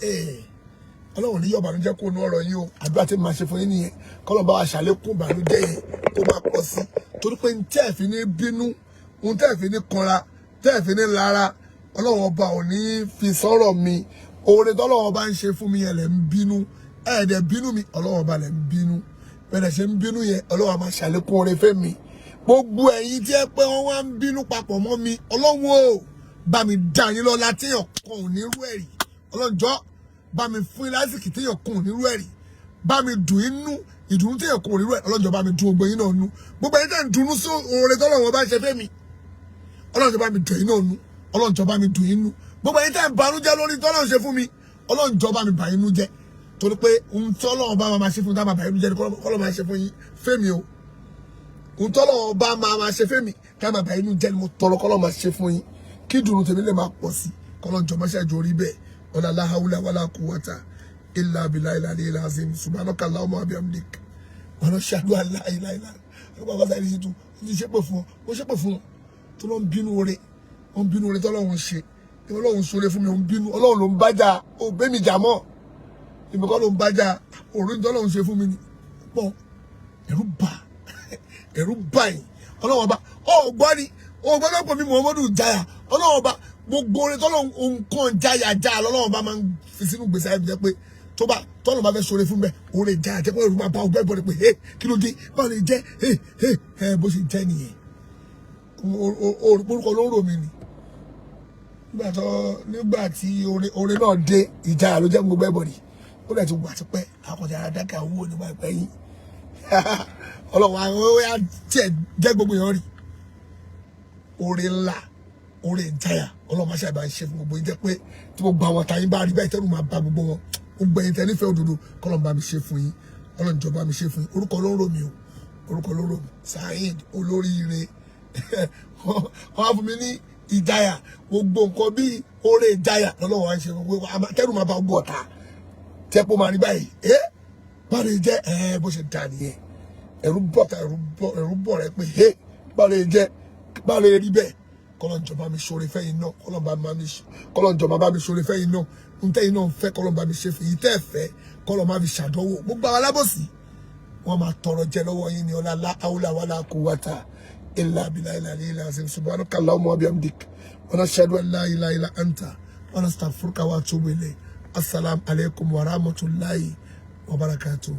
Ọlọ́run ní yọ̀ bànújẹ́ kó nu ọ̀rọ̀ yín o. Àdúrà tí màá ṣe fún yín nìyẹn, kọ́lọ́ bá wa ṣàlékún bànújẹ́ yẹn kó máa pọ̀ sí, torí pé n tẹ́ ẹ̀ fi ní bínú, n tẹ́ ẹ̀ fi ní kanra, tẹ́ ẹ̀ fi ní lara, Ọlọ́run ọba ò ní fi sọ̀rọ̀ mi. Oore tọ́lọ́run ọba ń ṣe fún mi yẹn lẹ̀ ń bínú, ẹ̀ẹ́dẹ̀ bínú mi, Ọlọ́run ọba lẹ̀ ń bínú. Bẹ́ẹ̀ ṣe ń bínú yẹn, Ọlọ́run á máa ṣàlékún oore fẹ́ mi. Gbogbo ẹ̀yin tí ẹ pé wọ́n wá ń bínú papọ̀ mọ́ mi, Ọlọ́run o, bá mi dá yín lọ́lá téèyàn kan ò ní rú ẹ̀rí. Ọlọ́run jọ̀ọ́, bá mi fún yín lásìkò téèyàn kan ò ní rú ẹ̀rí. Bá mi dùn inú ìdùnnú téèyàn kan ò ní rú ẹ̀rí. Ọlọ́run jọ̀ọ́, bá mi dùn gbogbo yín náà nú. Gbogbo ẹ̀yin tẹ́ ń dunnú sí oore tọ́lọ́run bá ń ṣe fẹ́ mi, Ọlọ́run jọ̀ọ́, bá mi dùn yín náà nú. Ọlọ́run jọ̀ọ́, bá mi dùn yín nú. Gbogbo ẹ̀yin tẹ́ ń banújẹ́ lórí tọ́lọ́run ṣe fún mi, Ọlọ́run jọ̀ọ́, bá mi bà yín nú jẹ́, torí pé ohun tí Ọlọ́run bá máa ṣe fún mi tá máa bà yín nú jẹ́ ni kọ́lọ́ máa ṣe fún yín fẹ́mi o. Ohun tí Ọlọ́run bá máa ṣe fẹ́mi tá máa bà yín nú jẹ́ ni mo tọrọ kọ́lọ́ máa ṣe fún yín, kí ìdùnnú tèmi lè máa pọ̀ sí. Kọ́lọ́ jọ máa ṣàjọ orí bẹ́ẹ̀. Ọ̀là la hawla wala quwwata illa billahi al-aliyyil azim. Subhanaka allahumma wa bihamdik wa nashhadu an la ilaha illa anta. Bàbá sáyẹn ṣe tún ó ti ṣépè fún ọ, ó ṣépè fún ọ tó lọ ń bínú oore, ó ń bínú oore tọ́lọ́run ṣe. Ọlọ́run ṣoore fún mi, ó ń bínú. Ọlọ́run ló ń bájà, ó bẹ́ mi jà mọ́, èmi kọ́ ló ń bájà. Òru ní tọ́lọ́run ṣe fún mi ni pọ̀, ẹ̀rù bà, ẹ̀rù bà yìí. Ọlọ́run ọba, ó gbọ́ ni, ó gbọ́dọ̀ pọ̀ mi Muhammadu Jaya. Ọlọ́run ọba, gbogbo oore tọ́lọ́run, nǹkan jaya já lọ́lọ́run ọba máa ń fi sínú gbèsè ayé mi, jẹ́ pé tó bá tọ́lọ́run bá fẹ́ ṣoore fún bẹ́ẹ̀, oore jaya jẹ́ pé ẹ̀rù máa bá ọgbẹ́ ìbọn pé, hey, kí ló dé? Báwo lè jẹ́? Hey, hey, ẹ bó ṣe jẹ́ nìyẹn. Orúkọ ló ń rò mí ni nígbà tí oore náà dé, ìjayà ló jẹ́ gbogbo ẹ̀bọ̀dì. Ó dẹ̀ ti wà tipẹ́, àkọsí ara dákẹ́ owó nígbà ìpẹ́ yín. Ọlọ́run àwọn ó yà tiẹ̀ jẹ́ gbogbo èèyàn rí oore ńlá, oore ìjayà. Ọlọ́run máa ṣàbà ń ṣe fún gbogbo yín, jẹ́ pé tí gbogbo àwọn tàyín bá rí báyìí, tẹ́rù máa ba gbogbo wọn. Gbogbo ẹ̀yin tẹ́ nífẹ̀ẹ́ òdodo, kọ́lọ́n bá mi ṣe fún yín. Ọlọ́run jọ̀ọ́, bá mi ṣe fún yín. Orúkọ ló ń rò mí o, orúkọ ló ń rò mí. Saheed olóríire, wọ́n á fún mi ní ìjayà. Gbogbo nǹkan bíi oore ìjayà lọ́lọ́wọ́ wá ń ṣe fún gbogbo, tẹ́rù máa ba gbogbo ọ̀tá tẹ́ pé ó máa rí báyìí. Ẹ́ báwo lè jẹ́ ẹ bó ṣe dà nìyẹn? Ẹ̀rù bọ̀ ta, ẹ̀rù bọ̀ rẹ pé ẹ báwo lè jẹ́, báwo lè rí bẹ́ẹ̀? Kọ́lọ́n jọba mi ṣoore fẹ́yìn náà, kọ́lọ́n jọba bá mi ṣoore fẹ́yìn náà. Ń tẹ́yìn náà ń fẹ́, kọ́lọ́n bá mi ṣe fún yín. Tẹ́ ẹ̀ fẹ́, kọ́lọ́n má fi ṣàdánwò. Gbogbo àwọn alábòsí, wọ́n máa tọrọ jẹ lọ́wọ́ yín ní. Ọlá la hawla wala quwwata illa billahi al-aliyyil azim. Subhanaka allahumma wa bihamdik wa nashhadu an la ilaha illa anta wa nastaghfiruka wa atubu ilayk. Assalamu alaikum wa rahmatullahi wa barakatuh.